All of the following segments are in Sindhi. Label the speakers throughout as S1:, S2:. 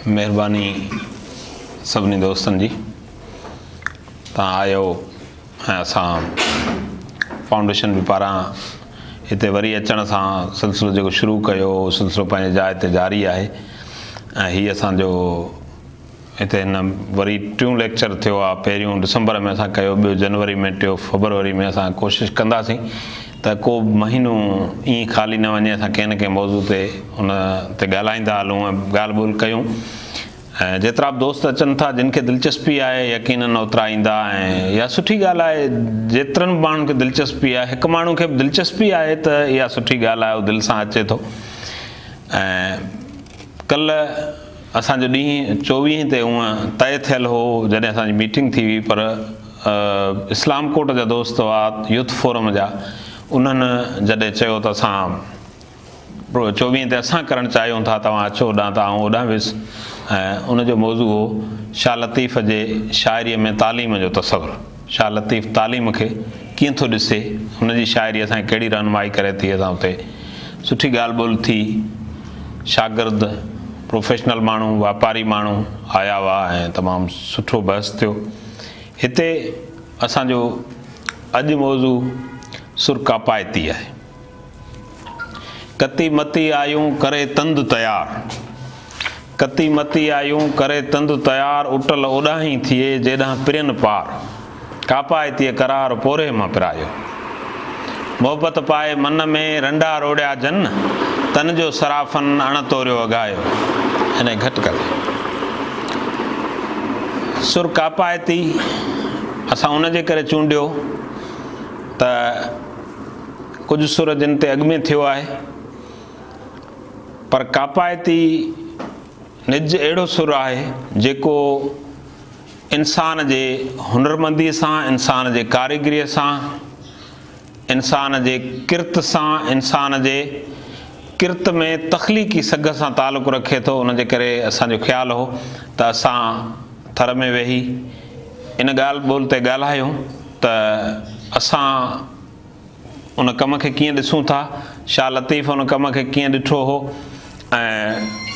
S1: مهرباني سڀني دوستن جي تان آيو ۽ اسان فائونڊيشن به پاران هتي وري اچڻ سان سلسلو جيڪو شروع ڪيو اهو سلسلو پنهنجي جاء تي جاري آهي ۽ هي اسان جو هتي هن وري ٽيون ليڪچر ٿيو آ پهريون ڊسمبر ۾ اسان ڪيو ٻيو جنوري ۾ ٽيو فبروري ۾ اسان ڪوشش ڪنداسين ته ڪو مهينو ائين خالي نه وڃي اسان ڪنهن نه ڪنهن موضوع تي ان تي ڳالهائيندا هلون ۽ ڳالهه ٻولهه ڪيون ۽ جيترا به دوست اچن ٿا جن کي دلچسپي آهي يقينن اوترا ايندا ۽ اها سٺي ڳالهه آهي جيترن به ماڻهن کي دلچسپي آهي هڪ ماڻهو کي به دلچسپي آهي ته اها سٺي ڳالهه آهي هو دل سان اچي ٿو ۽ ڪلهه اسان جو ڏينهن چوويهين تي هونء طئي ٿيل هو جڏهن اسان جي ميٽنگ ٿي هئي پر اسلام ڪوٽ جا دوست هئا يوٿ فورم جا انهن جڏهن چيو ته اسان چوويهين تي اسان ڪرڻ چاهيون ٿا توهان اچو هوڏانهن ته آئون هوڏانهن ويس ۽ ان جو موضوع هو شاهه لطيف جي شاعريء ۾ تعليم جو تصور شاهه لطيف تعليم کي ڪيئن ٿو ڏسي هن جي شاعري اسان کي ڪهڙي رهنمائي ڪري ٿي اسان اتي سٺي ڳالهه ٻولهه ٿي. شاگرد، پروفيشنل ماڻهو، واپاري ماڻهو آيا هئا ۽ تمام سٺو بحث ٿيو. هتي اسان جو اڄ موضوع سر ڪاپائتي آهي. ڪتي متي آيون ڪري تند تيار. ڪتي متي آيون ڪري تند تيار اٽل اوڏانهين ٿئي جيڏانهن پرين پار. ڪاپائتيء قرار پورهيي مان پرايو. محبت پائي من ۾ رنڊا روڙيا جن، تن جو صرافن اڻ توريو اگهايو. هن کي گهٽ ڪري. سر ڪاپائتي اسان ان جي ڪري چونڊيو ته ڪجهه سر جن تي اڳ ۾ ٿيو آهي پر ڪاپائتي نج اهڙو سر آهي جيڪو انسان جي هنرمنديء سان، انسان جي ڪاريگريء سان، انسان جي ڪرت سان، انسان جي ڪرت ۾ تخليقي سگهه سان تعلق رکي ٿو، ان جي ڪري اسان جو خيال هو ته اسان ٿر ۾ ويهي ان ڳالهه ٻولهه تي ڳالهايون ته اسان ان ڪم کي ڪيئن ڏسون ٿا، شاهه لطيف ان ڪم کي ڪيئن ڏٺو هو ۽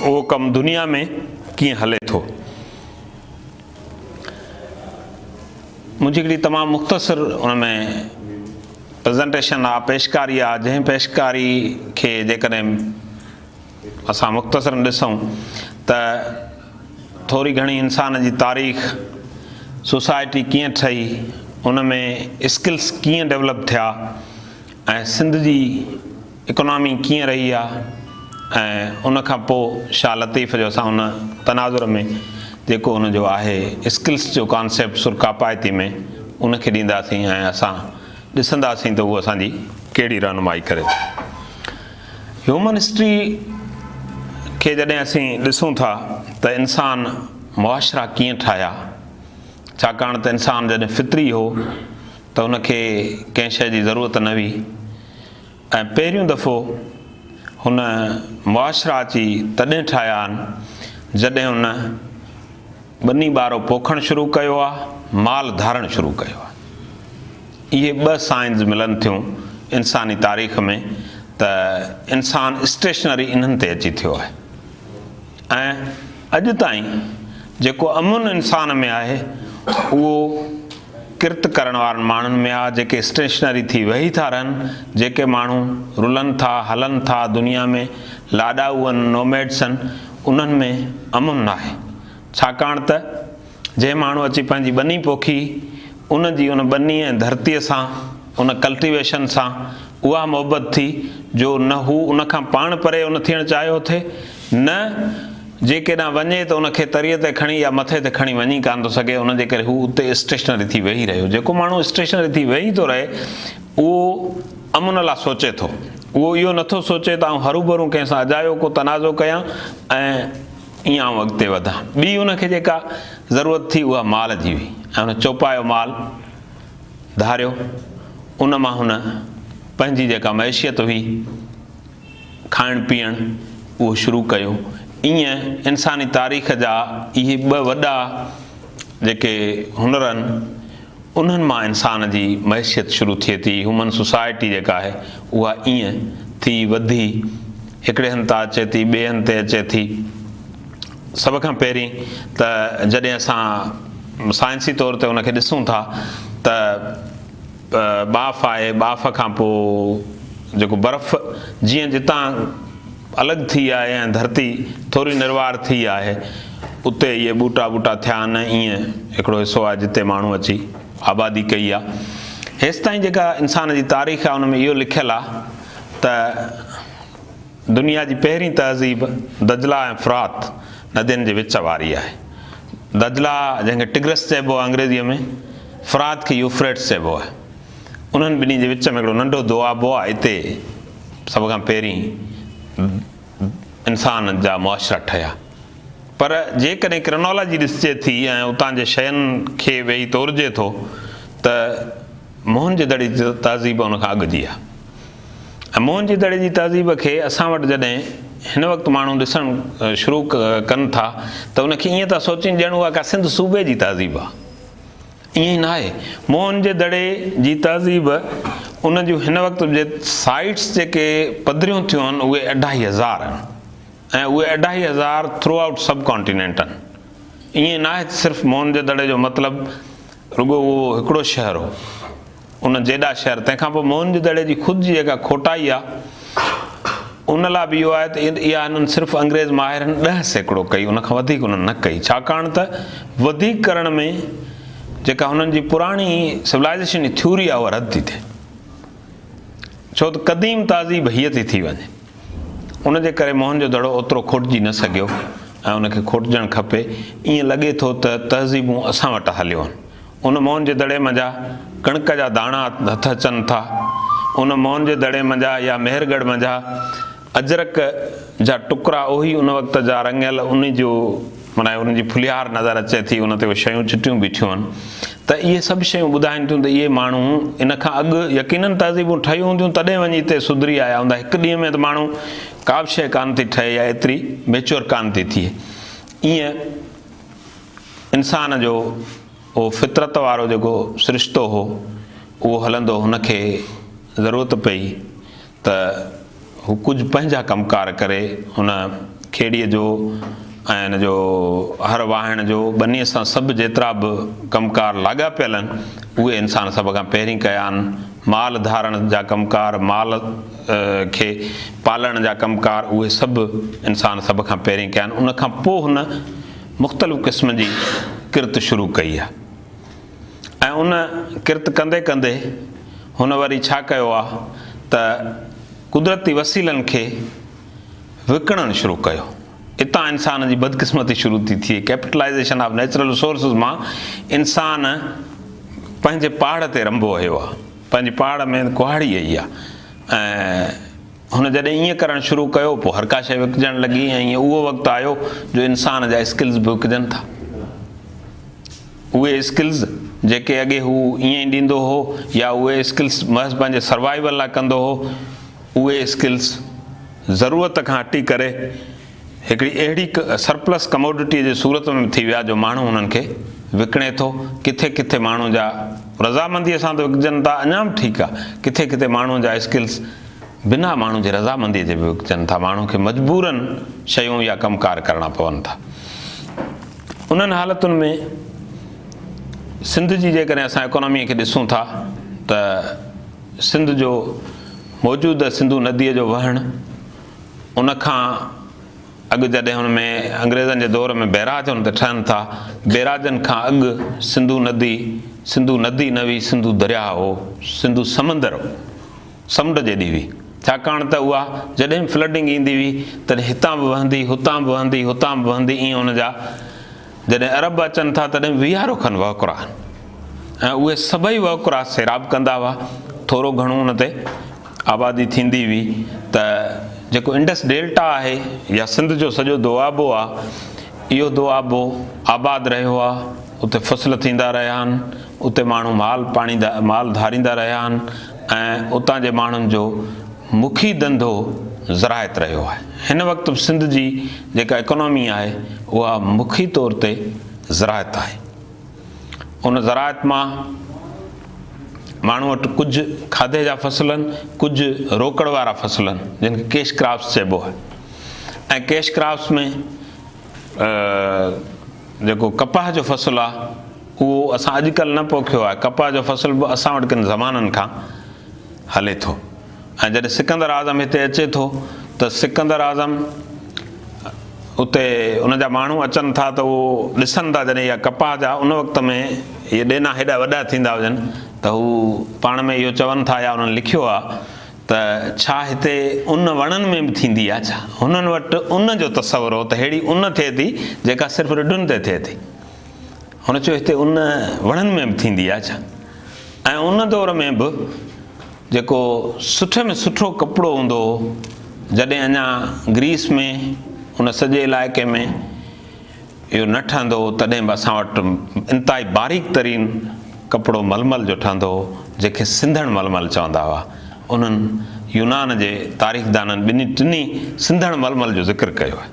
S1: اهو ڪم دنيا ۾ ڪيئن هلي ٿو. منهنجي هڪڙي تمام مختصر ان ۾ پريزنٽيشن آ، پيشڪاري آ، جنهن پيشڪاري کي جيڪڏهن اسان مختصرن ڏسون ته ٿوري گهڻي انسان جي تاريخ، سوسائٽي ڪيئن ٺهي، ان ۾ اسڪلس ڪيئن ڊولپ ٿيا ۽ سنڌ جي اڪنامي ڪيئن رهي آ ۽ ان کان پوء شاهه لطيف جو اسان ان تناظر ۾ جيڪو ان جو آهي اسڪلس جو ڪانسيپٽ سر ڪاپائتي ۾ ان کي ڏينداسين ۽ اسان ڏسنداسين ته اهو اسان جي ڪهڙي رهنمائي ڪري ٿو. هيومن هسٽري کي جڏهن اسين ڏسون ٿا ته انسان معاشرا ڪيئن ٺاهيا، ڇاڪاڻ ته انسان جڏهن فطري هو ته ان کي ڪنهن شيء جي ضرورت نه هئي ۽ پهريون دفعو هن معاشرا اچي تڏهن ٺاهيا آهن جڏهن هن ٻني ٻارو پوکڻ شروع ڪيو آ، مال ڌارڻ شروع ڪيو آ. اهي ٻه سائنز ملن ٿيون انساني تاريخ ۾ ته انسان اسٽيشنري انهن تي اچي ٿيو آهي ۽ اڄ تائين جيڪو امن انسان ۾ آهي اهو ڪرت ڪرڻ وارن ماڻهن ۾ آ جيڪي اسٽيشنري ٿي ويهي ٿا رهن، جيڪي ماڻهو رلن ٿا، هلن ٿا دنيا ۾ لاڏائو آهن، Nomads آهن، انهن ۾ امن ناهي. ڇاڪاڻ ته جنهن ماڻهو اچي پنهنجي ٻني پوکي، ان جي ان ٻني ۽ ڌرتيء سان، ان ڪلٽيويشن سان اها محبت ٿي جو نه هو ان کان پاڻ پري ان ٿيڻ چاهيو ٿي، نه جي ڪيڏانهن وڃي ته ان کي تريء تي کڻي يا مٿي تي کڻي وڃي ڪانه ٿو سگهي، ان جي ڪري هو اتي اسٽيشنري ٿي ويهي رهيو. جيڪو ماڻهو اسٽيشنري ٿي ويهي ٿو رهي، اهو امن لاء سوچي ٿو. اهو اهو نٿو سوچي ته آئون هروڀرو ڪنهن سان اجايو ڪو تنازعو ڪيان ۽ ائين آئون اڳتي وڌان. ٻي ان کي جيڪا ضرورت ٿي اها مال جي هئي ۽ هن چوپايو مال ڌاريو. ان مان هن پنهنجي جيڪا معيشيت هئي، کائڻ پيئڻ، اهو شروع ڪيو. ائين انساني تاريخ جا اهي ٻه وڏا جيڪي هنر آهن، انهن مان انسان جي معيشيت شروع ٿئي ٿي، هيومن سوسائٽي جيڪا آهي اها ائين ٿي وڌي هڪڙي هنڌ تان اچي ٿي ٻئي هنڌ تي اچي ٿي. سڀ کان پهرين ته جڏهن اسان سائنسي طور تي ان کي ڏسون ٿا ته ٻاڦ آهي، ٻاڦ کان پوء جيڪو برف جيئن جتان الڳ ٿي آهي ۽ ڌرتي ٿوري نروار ٿي آهي اتي اهي ٻوٽا ٻوٽا ٿيا آهن ائين هڪڙو حصو آهي جتي ماڻهو اچي آبادي ڪئي آهي. هيستائين جيڪا انسان جي تاريخ آهي ان ۾ اهو لکيل آهي ته دنيا جي پهرين تهذيب دجله ۽ فرات ندين جي وچ واري آهي. دجله جنهن کي ٽگرس چئبو آهي انگريزيء ۾، فرات کي يوفريٽس چئبو آهي. انهن ٻنهي جي وچ ۾ هڪڙو ننڍو دوآبو آهي، اتي سڀ کان پهرين انسان جا معاشرا ٺهيا. پر جيڪڏهن ڪرنالاجي ڏسجي ٿي ۽ اتان جي شين کي ويهي تورجي ٿو ته موهن جي دڙي جي تهذيب ان کان اڳ جي آهي. ۽ موهن جي دڙي جي تهذيب کي اسان وٽ جڏهن هن وقت ماڻهو ڏسڻ شروع ڪن ٿا ته ان کي ائين ٿا سوچين ڄڻ اها ڪا سنڌ صوبي جي تهذيب آهي. ائين ناهي. موهن جي دڙي جي تهذيب ان جون هن وقت جي سائيٽس جيڪي پڌريون ٿيون آهن اهي اڍائي هزار آهن ۽ اهي اڍائي هزار ٿرو آئوٽ سب ڪانٽينينٽ آهن. ائين ناهي ته صرف موهن جي دڙي جو مطلب رڳو اهو هڪڙو شهر هو. ان جيڏا شهر تنهن کان پوء موهن جي دڙي جي خود جي جيڪا کوٽائي آهي ان لاء به اهو آهي ته اها هنن صرف انگريز ماهرن 10% ڪئي ان کان وڌيڪ انهن نه ڪئي ڇاڪاڻ ته وڌيڪ ڪرڻ ۾ جيڪا هنن جي پراڻي سولائيزيشن جي ٿيوري آهي اها رد ٿي ٿئي ڇو ته قديم تهذيب هيء ٿي ٿي وڃي ان جي ڪري موهن جو دڙو اوترو کوٽجي نه سگهيو ۽ ان کي کوٽجڻ کپي ائين لڳي ٿو ته تهذيبون اسان وٽ هليون آهن ان موهن جي دڙي منجهان ڪڻڪ جا داڻا هٿ اچن ٿا. ان موهن جي دڙي منجهان يا مهرڳڙهه منجهان اجرڪ جا ٽڪرا اهي ان وقت جا رڱيل ان جو معنيٰ ان جي ڦلهيار نظر اچي ٿي ان تي اهي شيون چٽيون بيٺيون آهن ته اهي سڀ شيون ٻڌائين ٿيون ته اهي ماڻهو ان کان اڳ يقينن تهذيبون ٺهيون هونديون تڏهن وڃي هتي سڌري آيا هوندا هڪ ڏينهن ۾ ته ماڻهو ڪا به شيء ڪانه ٿي ٺهي يا ايتري ميچوئر ڪانه ٿي ٿئي ائين انسان جو اهو فطرت وارو جيڪو سرشتو هو، اهو هلندو هن کي ضرورت پئي ته هو ڪجهه پنهنجا ڪم ڪار ڪري. هن کيڙيء جو ۽ هن جو هر واهڻ جو ٻنيء سان سڀ جيترا به ڪم ڪار لاڳاپيل آهن، اهي انسان سڀ کان پهرين ڪيا آهن. مال ڌارڻ جا ڪم ڪار، مال کي پالڻ جا ڪم ڪار، اهي سڀ انسان سڀ کان پهرين ڪيا آهن. ان کان پوء هن مختلف قسم جي ڪرت شروع ڪئي آ ۽ ان ڪرت ڪندي ڪندي هن وري ڇا ڪيو آ ته قدرتي وسيلن کي وڪڻڻ شروع ڪيو. اتان انسان جي بدقسمتي شروع ٿي ٿئي. ڪيپٽلائيزيشن آف نيچرل ريسورسز مان انسان پنهنجي پاڙ تي رنبو هيو آ، پنهنجي پاڙ ۾ ڪهاڙي هئي آ ۽ هن جڏهن ائين ڪرڻ شروع ڪيو پوء هر ڪا شيء وڪجڻ لڳي ۽ ائين اهو وقت آيو جو انسان جا اسڪلز به وڪجن ٿا. اهي اسڪلز جيڪي اڳي هو ائين ئي ڏيندو هو يا اهي اسڪلز محض پنهنجي سروائيول لاء ڪندو هو اهي اسڪلز ضرورت کان هٽي ڪري هڪڙي اهڙي سرپلس ڪموڊٽيء جي صورت ۾ ٿي ويا جو ماڻهو انهن کي وڪڻي ٿو. ڪٿي ڪٿي ماڻهو جا رضامنديء سان ته وڪجن ٿا اڃا به ٺيڪ آ، ڪٿي ڪٿي ماڻهو جا اسڪلز بنا ماڻهو جي رضامنديء جي به وڪجن ٿا، ماڻهو کي مجبورن شيون يا ڪم ڪار ڪرڻا پون ٿا. انهن حالتن ۾ سنڌ جي جيڪڏهن اسان اڪاناميء کي ڏسون ٿا ته سنڌ جو موجوده سنڌو نديء جو وهڻ، ان کان اڳ جڏهن ان ۾ انگريزن جي دور ۾ بئراج ان تي ٺهن ٿا، بئراجن کان اڳ سنڌو ندي، سنڌو ندي نه هئي، سنڌو درياهه هو، سنڌو سمندر هو، سمنڊ جيڏي هئي، ڇاڪاڻ ته اها جڏهن به فلڊنگ ايندي هئي، تڏهن هتان به وهندي، هتان به وهندي، هتان به وهندي، ائين ان جا جڏهن عرب اچن ٿا تڏهن ويهارو کن وهڪرا آهن ۽ اهي سڀئي وهڪرا سيراب ڪندا هئا، ٿورو گهڻو ان تي آبادي ٿيندي هئي ته جيڪو انڊس ڊيلٽا آهي يا سنڌ جو سڄو دوآبو آهي اهو دوآبو آباد رهيو آهي، اتي فصل ٿيندا رهيا آهن، اتي ماڻهو مال پاڻيندا مال ڌاريندا رهيا آهن ۽ اتان جي ماڻهن جو مکي ڌنڌو زراعت رهيو آهي. هن وقت به سنڌ جي جيڪا اڪانامي آهي اها مکي طور تي زراعت آهي. ان زراعت مان ماڻهو وٽ ڪجهه کاڌي جا فصل آهن، ڪجهه روڪڙ وارا فصل آهن جن کي ڪيش ڪراپس چئبو آهي ۽ ڪيش ڪراپس ۾ جيڪو ڪپاهه جو فصل آهي اهو اسان اڄڪلهه نه پوکيو آهي. ڪپاهه جو فصل به اسان وٽ ڪن زمانن کان هلي ٿو ۽ جڏهن سڪندر اعظم هتي اچي ٿو ته سڪندر اعظم اتي ان جا ماڻهو اچن ٿا ته اهو ڏسن ٿا جڏهن اها ڪپاهه جا ان وقت ۾ اهي ڏينا هيڏا وڏا ٿيندا هجن ته هو پاڻ ۾ اهو چون ٿا يا انهن لکيو آهي ته ڇا هتي ان وڻن ۾ به ٿيندي آهي ڇا؟ هنن وٽ ان جو تصور هو ته ههڙي ان ٿئي ٿي جيڪا صرف رڍن تي ٿئي ٿي. هن چيو هتي ان وڻن ۾ به ٿيندي آهي ڇا؟ ۽ ان دور ۾ به جيڪو سٺي ۾ سٺو ڪپڙو هوندو هو، جڏهن اڃا گريس ۾ ان سڄي علائقي ۾ اهو نه ٺهندو هو، تڏهن به اسان وٽ انتهائي باريڪ ترين ڪپڙو ململ جو ٺهندو هو، جنهن کي سنڌڻ ململ چوندا هئا. انهن يونان جي تاريخدانن ٻنهي ٽنهي سنڌڻ ململ جو ذڪر ڪيو آهي.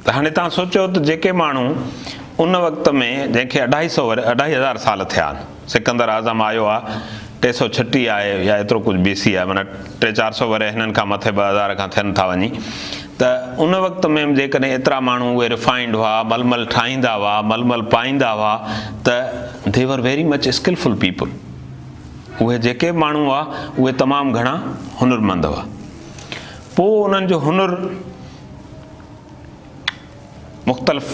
S1: ته هاڻي توهان سوچيو ته جيڪي ماڻهو ان وقت ۾ جنهن کي اڍائي سئو ورهيه اڍائي هزار سال ٿيا آهن، سڪندر اعظم آيو آهي 336 آهي يا ايترو ڪجهه بي سي آهي معنيٰ ٽي چار سئو ورهيه هنن کان مٿي 2000 کان ٿين ٿا وڃي ته ان وقت ۾ به جيڪڏهن ايترا ماڻهو اهي ريفائنڊ هئا، ململ ٺاهيندا هئا، ململ پائيندا هئا ته They were very much skillful people اهي جيڪي به ماڻهو هئا اهي تمام گهڻا هنرمند هئا. پوء انهن جو هنر مختلف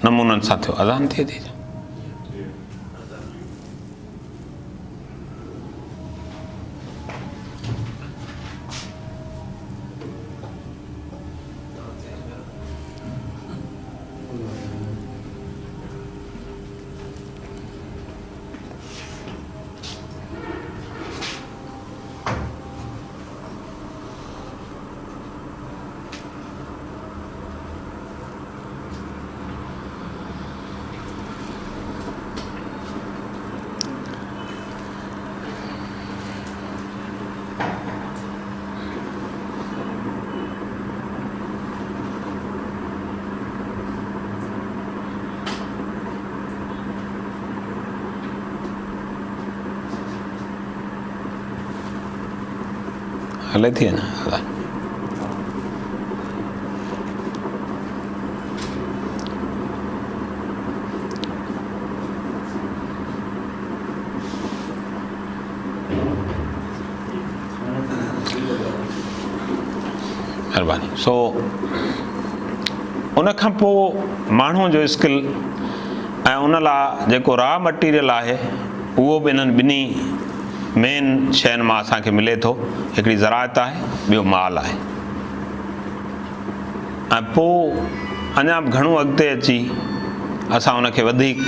S1: نمونن سان ٿيو. اذان ٿئي ٿي ڇا؟ هلي ٿي نه ادا. مهرباني سو ان کان پوء ماڻهو جو اسڪل ۽ ان لاء جيڪو را مٽيريل آهي اهو به انهن ٻنهي مين شين مان اسان کي ملي ٿو، هڪڙي زراعت آهي، ٻيو مال آهي. ۽ پوء اڃا به گهڻو اڳتي اچي اسان ان کي وڌيڪ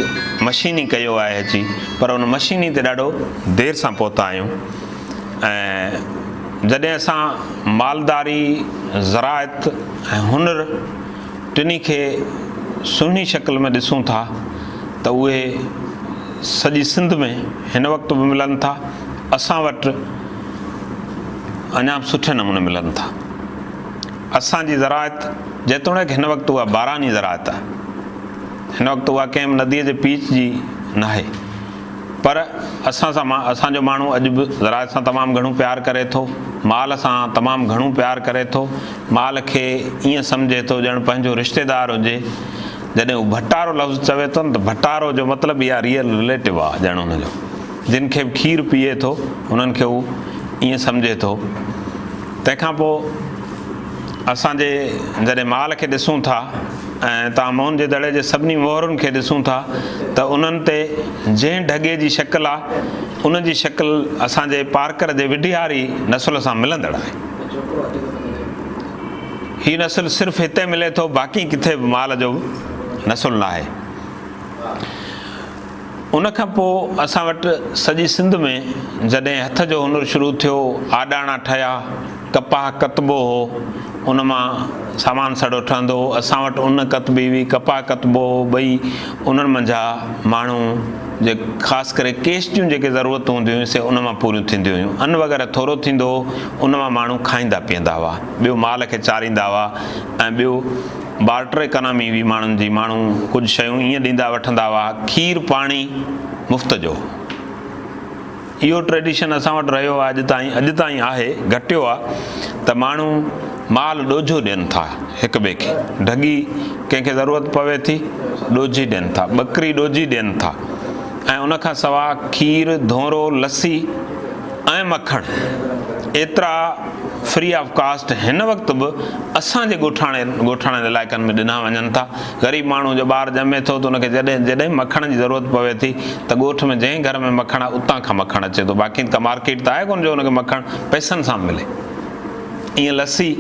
S1: مشيني ڪيو آهي اچي پر ان مشيني تي ڏاڍو دير سان پهتا آهيون ۽ جڏهن اسان مالداري، زراعت ۽ هنر ٽنهي کي سهڻي شڪل ۾ ڏسون ٿا ته اهي سڄي سنڌ ۾ هن وقت به ملن ٿا، اسان وٽ اڃا به سٺي نموني ملن ٿا. اسان جي زراعت جيتوڻيڪ هن وقت اها باراني زراعت آهي، هن وقت اها ڪنهن به نديء جي پيچ جي ناهي، پر اسان سان اسان جو ماڻهو اڄ به زراعت سان تمام گهڻو پيار ڪري ٿو، مال سان تمام گهڻو پيار ڪري ٿو، مال کي ائين سمجهي ٿو ڄڻ پنهنجو رشتيدار هجي. جڏهن هو ڀٽارو لفظ چوي ٿو نه ته ڀٽارو جو مطلب ئي آهي ريئل رليٽو آهي ڄڻ ان جو. جن کي به کير پيئي ٿو انهن کي هو ائين سمجهي ٿو. تنهن کان پوء اسان جي جڏهن مال کي ڏسون ٿا ۽ توهان موهن جي دڙي جي سڀني مهرن کي ڏسون ٿا ته انهن تي جنهن ڍڳي جي شڪل آهي ان جي شڪل اسان جي پارڪر جي وڍياري نسل سان ملندڙ آهي. هي نسل صرف هتي ملي ٿو باقي ڪٿي به مال جو نسل ناهي. ان کان پوء اسان وٽ سڄي سنڌ ۾ جڏهن هٿ جو هنر شروع ٿيو، آڏاڻا ٺهيا، ڪپاهه ڪتبو هو، ان مان سامان سڙو ٺهندو هو، اسان وٽ ان ڪتبي هئي، ڪپاهه ڪتبو هو، ٻئي انهن منجهان ماڻهو جي خاص ڪري ڪيش جون جيڪي ضرورتون هونديون هيون سي ان مان پوريون ٿينديون هيون. ان وغيره ٿورو ٿيندو هو، ان مان ماڻهو کائيندا پيئندا هئا، ٻيو مال کي چاريندا هئا ۽ ٻيو بارٽر اڪانامي هئي ماڻهن جي، ماڻهو ڪجهه شيون ائين ڏيندا وٺندا هئا، کير پاڻي مفت جو هو. اهو ٽريڊيشن اسان وٽ رهيو آهي اڄ تائين، اڄ تائين آهي، گهٽيو آهي ته ماڻهو مال ڏوجهو ڏين ٿا هڪ ٻئي کي. ڍڳي ڪنهن کي ضرورت پوي ٿي ڏوجهي ڏين ٿا، ٻڪري ڏوجهي ڏين ٿا ۽ ان کان سواء کير، ڌونرو، لسي ۽ مکڻ ايترا فري آف ڪاسٽ هن وقت به اسان جي ڳوٺاڻي ڳوٺاڻن علائقن ۾ ڏنا وڃن ٿا. غريب ماڻهو جو ٻار ڄمي ٿو ته ان کي جڏهن جڏهن مکڻ جي ضرورت پوي ٿي ته ڳوٺ ۾ جنهن گهر ۾ مکڻ آهي اتان کان مکڻ اچي ٿو باقي ڪا مارڪيٽ ته آهي ڪونه جو ان کي مکڻ پئسن سان ملي. ائين لسي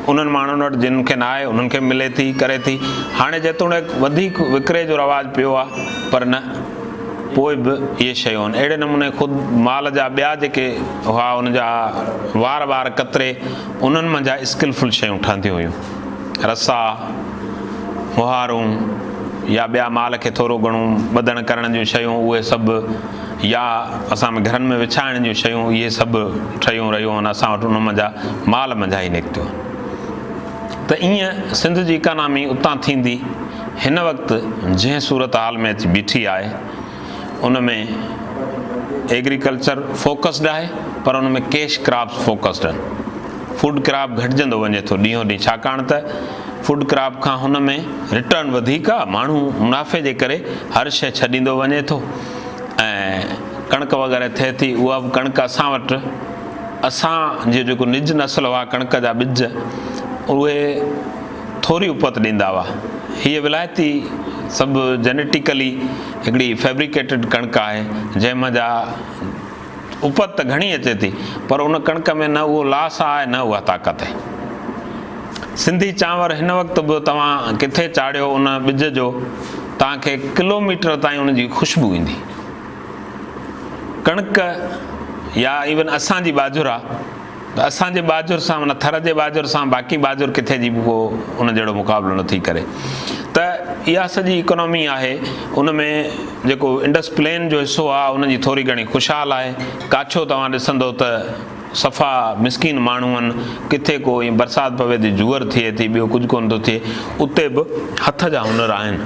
S1: انهن ماڻهن وٽ جن کي ناهي انهن کي ملي ٿي ڪري ٿي. هاڻي جيتوڻيڪ وڌيڪ وڪري جو رواج پيو آهي پر نه پوء به اهي شيون آهن. اهڙي نموني خود مال جا ٻيا جيڪي هئا ان جا وار وار ڪتري انهن منجهان اسڪلفل شيون ٺهنديون هيون. رسا، مهارون يا ٻيا مال کي ٿورو گهڻو ٻڌڻ ڪرڻ جون شيون اهي سڀ يا اسان ۾ گهرن ۾ وڇائڻ جون شيون اهي سڀ ٺهيون رهيون آهن اسان وٽ ان منجهان مال منجهان ئي نڪتيون آهن ته ائين سنڌ جي اڪانامي اتان ٿيندي هن وقت جنهن صورت حال ۾ اچي بيٺي آهي ان ۾ ايگريڪلچر فوڪسڊ آهي پر ان ۾ ڪيش ڪراپس فوڪسڊ آهن فوڊ ڪراپ گهٽجندو وڃي ٿو ڏينهون ڏينهن ڇاڪاڻ ته فوڊ ڪراپ کان هن ۾ رٽرن وڌيڪ آهي ماڻهو منافعي جي ڪري هر شيء ڇڏيندو وڃي ٿو ۽ ڪڻڪ وغيره ٿئي ٿي اها به ڪڻڪ اسان وٽ اسان جو جيڪو نج نسل هئا ڪڻڪ جا ٻج اهي ٿوري اپت ڏيندا هئا. هيء ولايتي سڀ جينيٽيڪلي هڪڙي فيبريڪيٽڊ ڪڻڪ آهي، جنهن منجهان اپت ته گهڻي اچي ٿي، پر ان ڪڻڪ ۾ نه اهو لاس آهي نه اها طاقت آهي. سنڌي چانور هن وقت به توهان ڪٿي چاڙهيو ان ٻج جو، توهان کي ڪلوميٽر تائين ان جي خوشبو ايندي. ڪڻڪ يا ايون اسان جي ٻاجهر آ. ته اسان جي ٻاجهر سان معنيٰ ٿر جي ٻاجهر سان باقي ٻاجهر ڪٿي جي به ڪو ان جهڙو مقابلو نٿي ڪري ته اها سڄي اڪانامي آهي ان ۾ جيڪو انڊس پلين جو حصو آهي ان جي ٿوري گهڻي خوشحال آهي ڪاڇو توهان ڏسندو ته صفا مسڪين ماڻهو آهن ڪٿي ڪو ائين برسات پوي ٿي جوئر ٿئي ٿي ٻيو ڪجهه ڪونه ٿو ٿئي اتي به هٿ جا هنر آهن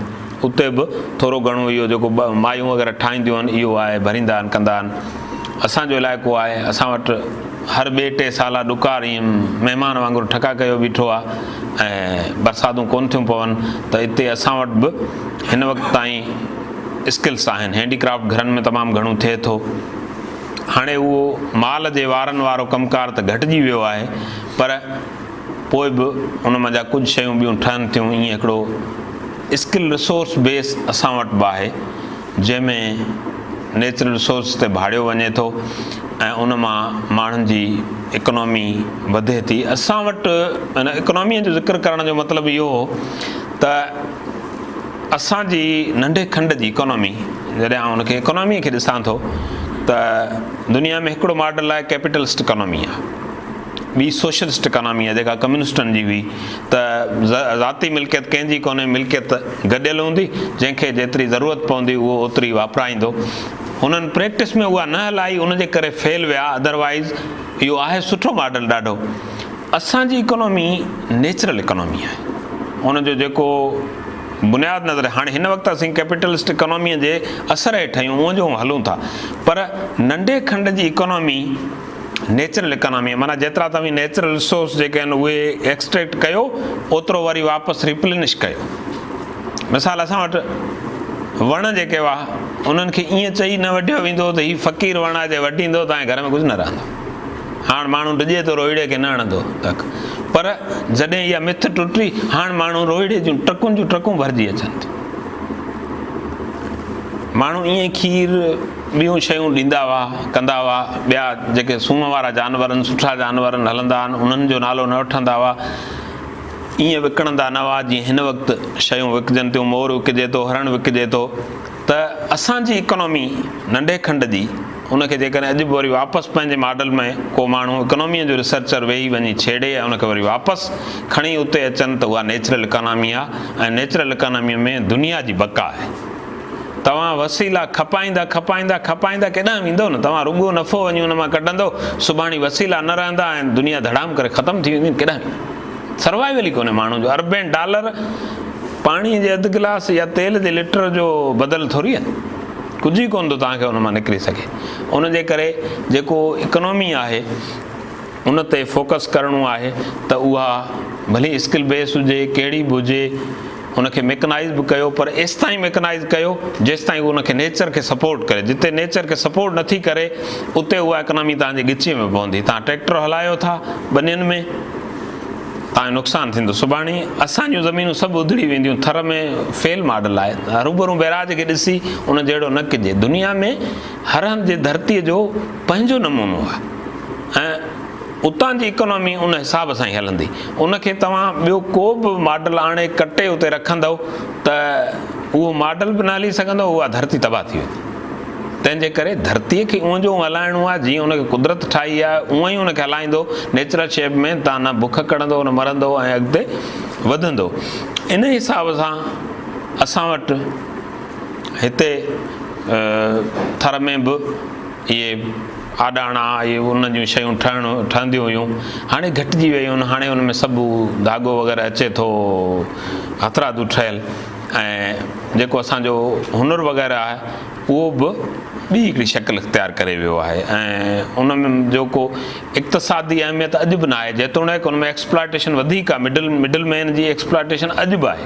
S1: اتي به ٿورو گهڻو اهو جيڪو مايون وغيره ٺاهينديون آهن اهو آهي ڀريندا آهن ڪندا آهن اسان جو علائقو آهي اسان وٽ هر ٻئي ٽي سالا ڏڪار ائين مهمان وانگر ٺڪا ڪيو بيٺو آهي ۽ برساتون ڪونه ٿيون پون ته اتي اسان وٽ به هن وقت تائين اسڪلس آهن هينڊي ڪرافٽ گهرن ۾ تمام گهڻو ٿئي ٿو هاڻي اهو مال جي وارن وارو ڪم ڪار ته گهٽجي ويو آهي پر پوء به ان منجهان ڪجهه شيون ٻيون ٺهن ٿيون ائين هڪڙو اسڪل ريسورس بيس اسان وٽ به آهي جنهن ۾ نيچرل ريسورس تي ڀاڙيو وڃي ٿو ۽ ان مان ماڻهن جي اڪنامي وڌي ٿي اسان وٽ ان اڪنامي جو ذڪر ڪرڻ جو مطلب اهو هو ته اسان جي ننڍي کنڊ جي اڪانامي جڏهن آئون ان کي اڪانامي کي ڏسان ٿو ته دنيا ۾ هڪڙو ماڊل آهي ڪيپيٽلسٽ اڪانامي آهي ٻي سوشلسٽ اڪانامي آهي جيڪا ڪميونسٽن جي هئي ته ذاتي ملڪيت ڪنهن جي ڪونهي ملڪيت گڏيل هوندي جنهن کي جيتري ضرورت پوندي اهو اوتري واپرائيندو هنن پريڪٽس ۾ اها نه هلائي ان جي ڪري فيل ويا ادروائز اهو آهي سٺو ماڊل ڏاڍو اسان جي اڪانامي نيچرل اڪانامي آهي ان جو جيڪو بنياد نظر هاڻي هن وقت اسين ڪيپيٽلسٽ اڪانامي جي اثر هيٺ آهيون اونء جو هلون ٿا پر ننڍي کنڊ جي اڪانامي نيچرل اڪانامي معنيٰ جيترا توهين نيچرل ريسورس جيڪي آهن اهي ايڪسٽريڪٽ ڪيو اوترو وري واپس ريپلينش ڪيو مثال اسان وٽ وڻ جيڪي هئا انهن کي ائين چئي نه وڍيو ويندو ته هي فقير وڻ آهي جي وڍيندو تان گهر ۾ ڪجهه نه رهندو هاڻ ماڻهو ڊڄي ٿو روهيڙي کي نه هڻندو تڪ پر جڏهن اها مٿ ٽٽي هاڻ ماڻهو روهيڙي جون ٽرڪن جون ٽرڪون ڀرجي اچن ٿيون ماڻهو ائين کير ٻيون شيون ڏيندا هئا، ڪندا هئا، ٻيا جيڪي سون وارا جانور آهن، سٺا جانور آهن، هلندا آهن، انهن جو نالو نه وٺندا هئا، ائين وڪڻندا نه هئا جيئن هن وقت شيون وڪجن ٿيون، مور وڪجي ٿو، هرڻ وڪجي ٿو ته اسان جي اڪانامي ننڍي کنڊ جي ان کي جيڪڏهن اڄ به وري واپس پنهنجي ماڊل ۾ ڪو ماڻهو اڪاناميء جو ريسرچر ويهي وڃي ڇيڙي ۽ ان کي وري واپس کڻي اتي اچن ته اها نيچرل اڪانامي آهي ۽ نيچرل اڪاناميء ۾ دنيا جي بقا آهي. توهان وسيلا کپائيندا کپائيندا کپائيندا ڪيڏانهن ويندؤ نه توهان رڳو نفعو وڃي ان مان ڪڍندؤ سڀاڻي وسيلا نه رهندا ۽ دنيا ڌڙام ڪري ختم ٿي ويندي ڪيڏانهن ويندؤ سروائيول ئي ڪونهي ماڻهو جو اربين ڊالر پاڻي جي اڌ گلاس يا تيل جي لٽر جو بدل ٿوري آهي ڪجهه ئي ڪونه ٿو توهان کي ان مان نڪري سگهي ان جي ڪري جيڪو اڪانومي آهي ان تي فوڪس ڪرڻو آهي ته اها ڀلي اسڪل بيس هجي ڪهڙي به هجي ان کي ميڪنائز به ڪيو پر ايستائين ميڪنائز ڪيو جيستائين ان کي نيچر کي سپورٽ ڪري جتي نيچر کي سپورٽ نٿي ڪري اتي اها اڪنامي توهان جي ڳچيء ۾ پوندي توهان ٽريڪٽر هلايو ٿا ٻنين ۾ توهان جو نقصان ٿيندو سڀاڻي اسان جون زمينون سڀ اڌڙي وينديون ٿر ۾ فيل ماڊل آهي هروڀرو بئراج کي ڏسي ان جهڙو نه ڪجي دنيا ۾ هر هنڌ جي ڌرتيء جو پنهنجو نمونو آهي ۽ اتان جي اڪانامي ان حساب سان ئي هلندي. ان کي توهان ٻيو ڪو به ماڊل آڻي ڪٽي اتي رکندؤ ته اهو ماڊل به نه هلي سگهندو اها ڌرتي تباهه ٿي ويندي. تنهن جي ڪري ڌرتيء کي اونء جو اونء هلائڻو آهي جيئن ان کي قدرت ٺاهي آهي اونء ئي ان کي هلائيندو نيچرل شيپ ۾ تان نه بک ڪڙهندو نه مرندو ۽ اڳتي وڌندو. ان حساب سان اسان وٽ هتي ٿر ۾ به اهي آڏاڻا اهي ان جون شيون ٺهڻ ٺهنديون هيون هاڻي گهٽجي ويون آهن هاڻي ان ۾ سڀ ڌاڳو وغيره اچي ٿو هٿرادو ٺهيل ۽ جيڪو اسان جو هنر وغيره آهي اهو به ٻي هڪڙي شڪل اختيار ڪري ويو آهي ۽ ان ۾ جو ڪو اقتصادي اهميت اڄ به ناهي جيتوڻيڪ ان ۾ ايڪسپلائٽيشن وڌيڪ آهي مڊل مڊل مين جي ايڪسپلائٽيشن اڄ به آهي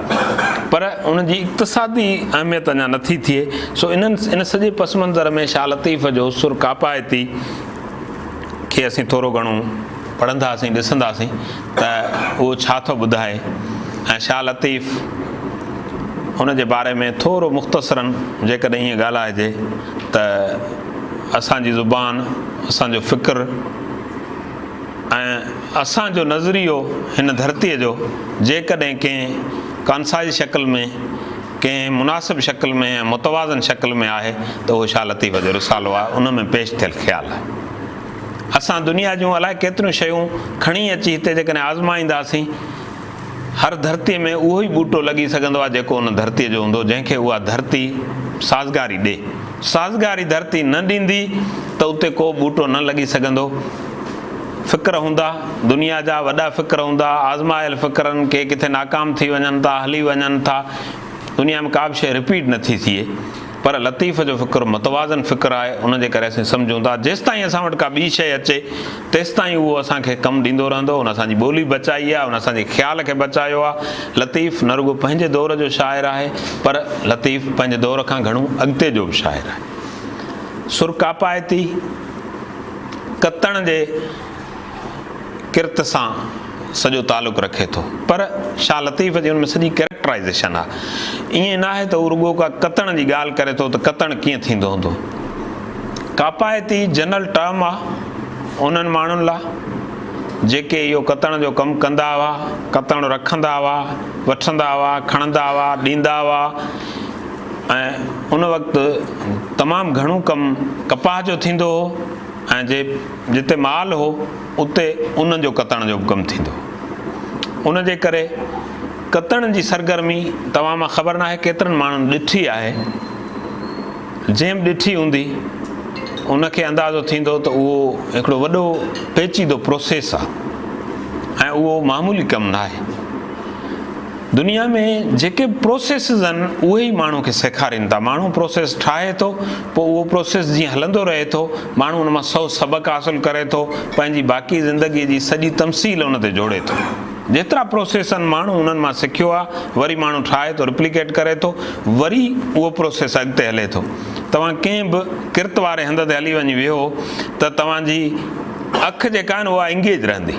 S1: پر ان جي اقتصادي اهميت اڃا نٿي ٿئي سو انهن ان سڄي پس منظر ۾ شاهه لطيف جو سر ڪاپائتي کي اسين ٿورو گهڻو پڙهنداسين ڏسنداسين ته اهو ڇا ٿو ٻڌائي ۽ شاهه لطيف ان جي باري ۾ ٿورو مختصرا جيڪڏهن ائين ڳالهائجي ته اسان جي زبان، اسان جو فڪر ۽ اسان جو نظريو هن ڌرتيء جو جيڪڏهن ڪنهن ڪانسائز شڪل ۾، ڪنهن مناسب شڪل ۾ ۽ متوازن شڪل ۾ آهي ته اهو شاهه لطيف جو رسالو آهي، ان ۾ پيش ٿيل خيال آهي. اسان دنيا جون الائي ڪيتريون شيون کڻي اچي هتي جيڪڏهن آزمائينداسين، هر ڌرتيء ۾ اهو ئي ٻوٽو لڳي سگهندو آهي جيڪو ان ڌرتيء جو هوندو، جنهن کي اها ڌرتي سازگاري ڏي. سازگاري ڌرتي نه ڏيندي ته اتي ڪو ٻوٽو نه لڳي سگهندو. فڪر هوندا، دنيا جا وڏا فڪر هوندا، آزمايل فڪرن ڪي ڪٿي ناڪام ٿي وڃن ٿا، هلي وڃن ٿا. دنيا ۾ ڪا به شيء رپيٽ نه ٿي ٿئي. پر لطيف جو فڪر متوازن فڪر آهي، ان جي ڪري اسين سمجهون ٿا جيستائين اسان وٽ ڪا ٻي شيء اچي، تيستائين اهو اسان کي ڪم ڏيندو رهندو. ان اسان جي ٻولي بچائي آهي، ان اسان جي خيال کي بچايو آهي. لطيف نه رڳو پنهنجي دور جو شاعر آهي، پر لطيف پنهنجي دور کان گهڻو اڳتي جو به شاعر آهي. سر ڪاپائتي ڪتڻ جي ڪرت سان سڄو تعلق رکي ٿو پر شاهه لطيف جي ان ۾ سڄي ڪيريڪٽرائيزيشن آهي. ائين ناهي ته هو رڳو ڪا ڪتڻ جي ڳالهه ڪري ٿو ته ڪتڻ ڪيئن ٿيندو هوندو. ڪاپائتي جنرل ٽرم آهي انهن ماڻهن لا جيڪي اهو ڪتڻ جو ڪم ڪندا هئا، ڪتڻ رکندا هئا، وٺندا هئا، کڻندا هئا، ڏيندا هئا ۽ ان وقت تمام گهڻو ڪم ڪپاهه جو ٿيندو هو ۽ جي جتي مال هو اتي ان جو ڪتڻ جو به ڪم ٿيندو هو. ان جي ڪري ڪتڻ جي سرگرمي توهان مان خبر ناهي ڪيترن ماڻهن ڏٺي آهي. جنهن به ڏٺي هوندي ان کي اندازو ٿيندو ته اهو هڪڙو وڏو پيچيدو پروسيس آهي ۽ اهو معمولي ڪم ناهي. دنيا ۾ جيڪي به پروسيسز آهن اهي ئي ماڻهو کي سيکارين ٿا. ماڻهو پروسيس ٺاهي ٿو پوء اهو پروسيس جيئن هلندو رهي ٿو ماڻهو ان مان سو سبق حاصل ڪري ٿو پنهنجي باقي زندگي جي سڄي تمثيل ان تي جوڙي ٿو. جيترا پروسيس آهن ماڻهو انهن مان سکيو آهي وري ماڻهو ٺاهي ٿو رپليڪيٽ ڪري ٿو وري اهو پروسيس اڳتي هلي ٿو. توهان ڪنهن به ڪرت واري هنڌ تي هلي وڃي ويهو ته توهان جي اک جيڪا آهي نه اها انگيج رهندي.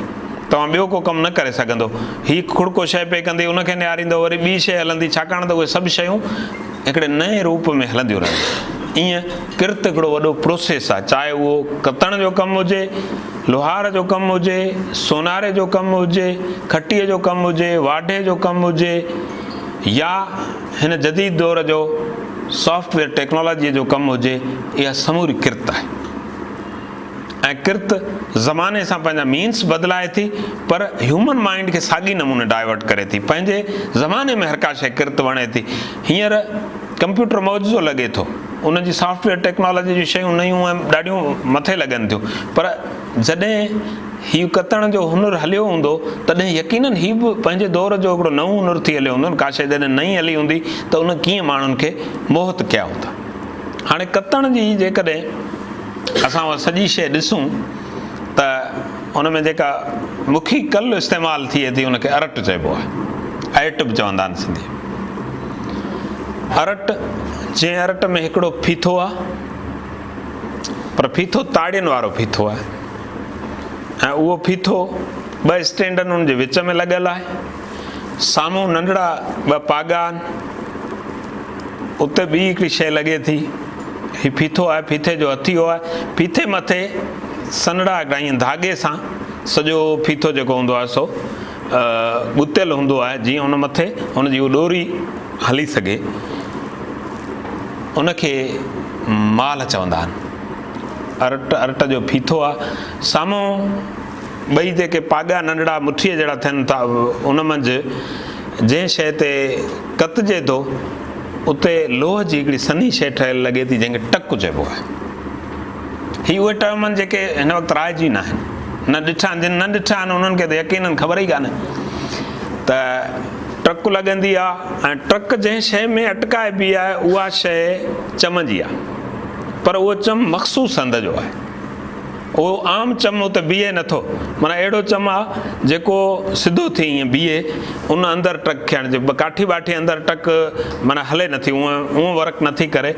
S1: توهان ٻيو ڪو ڪم نه ڪري سگهندو. هي کڙڪو شيء پئي ڪندي، ان کي نهاريندو، وري ٻي شيء هلندي، ڇاڪاڻ ته اهي سڀ شيون هڪڙي نئين روپ ۾ هلنديون رهنديون. ايئن ڪرت هڪڙو وڏو پروسيس آهي، چاهي اهو ڪتڻ جو ڪم هجي، لوهار جو ڪم هجي، سوناري جو ڪم هجي، کٽيء جو ڪم هجي، واڍي جو ڪم هجي يا هن جديد دور جو سافٽ ويئر ٽيڪنالاجيء جو ڪم هجي، اها سموري ڪرت آهي. ۽ ڪرت زماني سان پنهنجا مينس بدلائي ٿي پر هيومن مائنڊ کي ساڳي نموني ڊائيورٽ ڪري ٿي. پنهنجي زماني ۾ هر ڪا شيء ڪرت وڻي ٿي. هينئر ڪمپيوٽر معجزو لڳي ٿو. ان جي سافٽ ويئر ٽيڪنالاجي جون شيون نيون ۽ ڏاڍيون مٿي لڳن ٿيون پر جڏهن هي ڪتڻ جو هنر هليو هوندو تڏهن يقينن هي به پنهنجي دور جو هڪڙو نئون هنر ٿي هليو هوندو. ڪا شيء جڏهن نئين هلي هوندي ته ان ڪيئن ماڻهن کي موهت ڪيا هوندا. هاڻي ڪتڻ جي جيڪڏهن اسان اها سڄي شيء ڏسون ته ان ۾ جيڪا مکي ڪل استعمال ٿئي ٿي ان کي ارٽ چئبو آهي. ائٽ به چوندا آهن سنڌي ۾. ارٽ، جنهن ارٽ ۾ هڪڙو ڦيٿو آهي، پر ڦيٿو تاڙين وارو ڦيٿو آهي ۽ اهو ڦيٿو ٻه اسٽينڊن ان جي وچ ۾ لڳل آهي. سامهون ننڍڙا ٻه پاڳا آهن. اتي ٻي هڪڙي شيء لڳي ٿي. هي ڦيٿو آهي، ڦيٿي جو هٿيو آهي. ڦيٿي مٿي سنهڙا هڪڙا ائين ڌاڳي سان سڄو ڦيٿو جيڪو هوندو آهي سو ڳتيل هوندو آهي، جيئن ان مٿي ان جي ڏوري هلي سگهي. ان کي مالهه چوندا آهن. ارٽ، ارٽ جو ڦيٿو آهي. سامهون ٻئي جيڪي پاڳا ننڍڙا مٺيء جهڙا ٿين ٿا، ان منجهه جنهن شيء تي ڪتجي ٿو، اتي لوهه جي هڪڙي سنهي شيء ٺهيل لڳي ٿي، جنهن کي ٽڪ چئبو آهي. هي اهي ٽرم آهن جيڪي هن وقت رائج ئي ناهن. نه ڏٺا آهن، جن نه ڏٺا آهن انهن کي ته يقينن خبر ئي ڪانهي ته ٽرڪ لڳندي آهي ۽ ٽرڪ جنهن شيء ۾ اٽڪائبي آهي اها شيء چم جي آهي، پر اهو چم مخصوص هنڌ جو آهي. اهو عام چم اتي بيهي نٿو، معنيٰ اهڙو چم آ جيڪو سڌو ٿي ائين بيهي، ان اندر ٽرڪ کي هڻجي، ڪاٺي ٻاٺي اندر ٽرڪ معنيٰ هلي نٿي، اونهون ورڪ نٿي ڪري،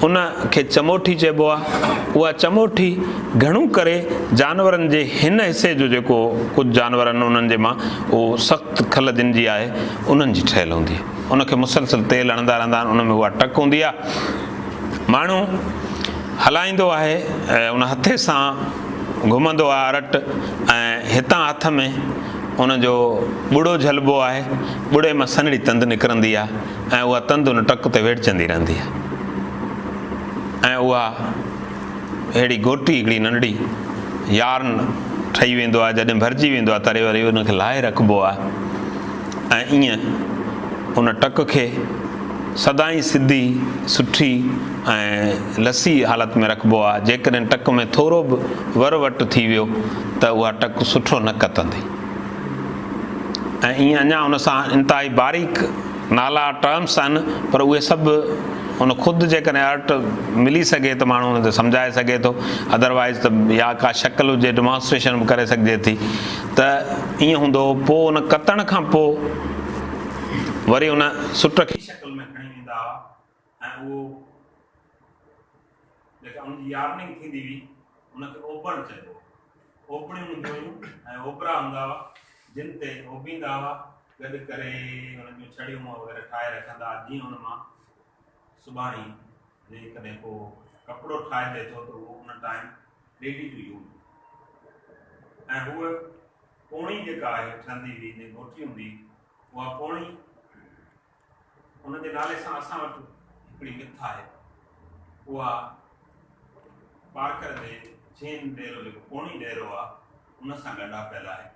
S1: ان کي چموٺي چئبو آ. اها چموٺي گهڻو ڪري جانورن جي هن حصي جو جيڪو ڪجهه جانور آهن انهن جي مان اهو سخت کل جن جي آهي انهن جي ٺهيل هوندي آهي. ان کي مسلسل تيل هڻندا رهندا آهن، ان ۾ اها ٽرڪ هوندي آ. ماڻهو هلائيندو آهي ان هٿي سان گهمندو آهي ارٽ ۽ هتان هٿ ۾ ان جو ٻڙو جهلبو آهي، ٻڙي مان سنهڙي تند نڪرندي آهي ۽ اها تند ان ٽڪ تي ويڙهجندي رهندي آهي ۽ اها اهڙي گوٽي هڪڙي ننڍڙي يارن ٺهي ويندو آهي، جڏهن ڀرجي ويندو آهي تڏهن وري ان کي لاهي رکبو آهي ۽ ائين ان ٽڪ کي سدائين سڌي، سٺي ۽ لسي حالت ۾ رکبو آهي. جيڪڏهن ٽڪ ۾ ٿورو به ور وٽ ٿي ويو ته اها ٽڪ سٺو نه ڪتندي. ۽ ائين اڃا ان سان انتهائي باريڪ نالا، Terms، آهن پر اهي سڀ ان خود جيڪڏهن ارٽ ملي سگهي ته ماڻهو ان تي سمجهائي سگهي ٿو ادروائيز ته يا ڪا شڪل هجي ڊمانسٽريشن به ڪري سگهجي ٿي ته ائين هوندو هو. پوء ان ڪتڻ کان پوء وري ان سٽ کي شڪل ۾ کڻي ويندا هئا ۽ اهو جيڪا ان جي يارننگ ٿيندي هئي ان کي اوبڻ چئبو هو. اوبڻيون هونديون هيون ۽ اوبرا هوندا هئا جن تي اوبيندا هئا، گڏ ڪري ان جون ڇڙيون وغيره ٺاهي رکندا هئا جيئن ان مان سڀاڻي جيڪڏهن ڪو ڪپڙو ٺاهجي ٿو ته اهو ان ٽائيم ريڊي ٽو يوز ۽ هوء پوڻي جيڪا آهي ٺهندي هئي جنهن گوٺي هوندي هئي اها پوڻي ان جي نالي سان اسان وٽ هڪڙي مٿ آهي اها پارڪر جي چين ڏيرو جيڪو پوڻي ڏيرو آهي ان سان ڳنڍاپيل آهي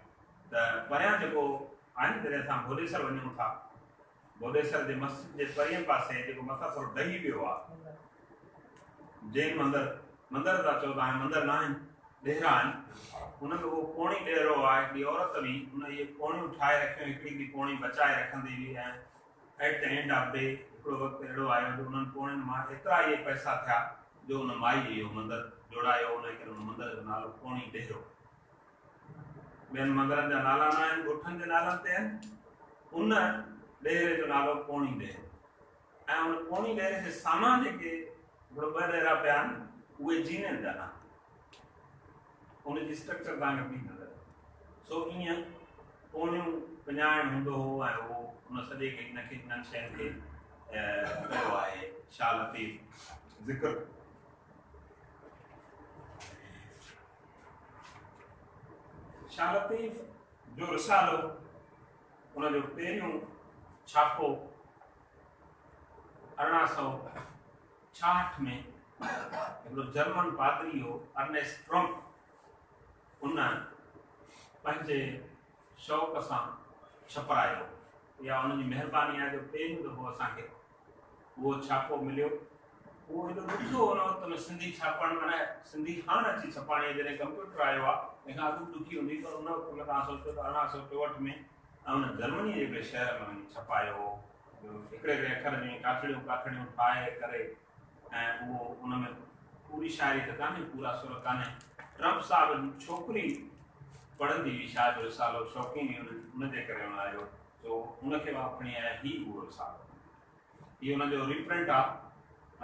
S1: ته پريان جيڪو آهي نه جڏهن اسان ڀوڏيسر وڃون ٿا ڀوڏيسر جي مسجد جي پرين پاسي جيڪو مٿان ٿورو ڊهي ويو آهي جين مندر مندر ٿا چئو ته هاڻي مندر نه آهن ڏهرا آهن ان ۾ اهو پوڻي ڏهرو آهي هڪڙي عورت هئي ان اهي پوڻيون ٺاهي رکيون هڪڙي هڪڙي پوڻي بچائي رکندي هئي ۽ at the end of day هڪڙو وقت اهڙو آيو جو انهن پوڻين مان ايترا اهي پئسا ٿيا جو ان مائي اهو مندر جوڙايو ان ڪري ان مندر جو نالو پوڻي ڏهرو ٻين مندرن جا نالا نه آهن ڳوٺن جي نالن تي آهن ان ڏهري جو نالو پوڻي ڏهرو ۽ ان پوڻي ڏهري جي سامهان جيڪي هڪڙو ٻه ڏهرا پيا آهن اهي جينين جا آهن ان جي اسٽرڪچر توهان کي پئي نظر سو ائين پوڻيون پڃائڻ هوندو هو ۽ اهو ان سڄي کي ان کي انهن شين کي ڪيو آهي شاهه لطيف ذڪر شاهه لطيف جو رسالو ان جو پهريون ڇاپو 1866 ۾ هڪڙو جرمن پادري هو ارنيسٽ ٽرمپ ان پنهنجي شوق سان ڇپرايو. اها ان جي مهرباني آهي جو پهريون دفعو اسان کي اهو ڇاپو مليو. اهو ايڏو ڏکيو هو ان وقت ۾ سنڌي ڇاپڻ معنيٰ سنڌي هاڻ اچي ڇپاڻي جڏهن ڪمپيوٽر آيو آهي تنهن کان اڳ به ڏکي هوندي پر ان وقت ۾ توهان سوچيو ته 1864 ۾ ۽ ان جرمني جي هڪڙي شهر ۾ وڃي ڇپايو هو. هڪڙي هڪڙي اکر جون ڪاٺڙيون ڪاٺڙيون ٺاهي ڪري ۽ اهو ان ۾ پوري شاعري ته ڪانهي، پورا سر ڪانهي. ٽرمپ صاحب جي ڇوڪري پڙهندي هئي شاهه جو رسالو شوقين هئي ان جي ڪري ان آيو سو ان کي مان کڻي آيان هي اهو رسالو هي ان جو ريپرنٽ آ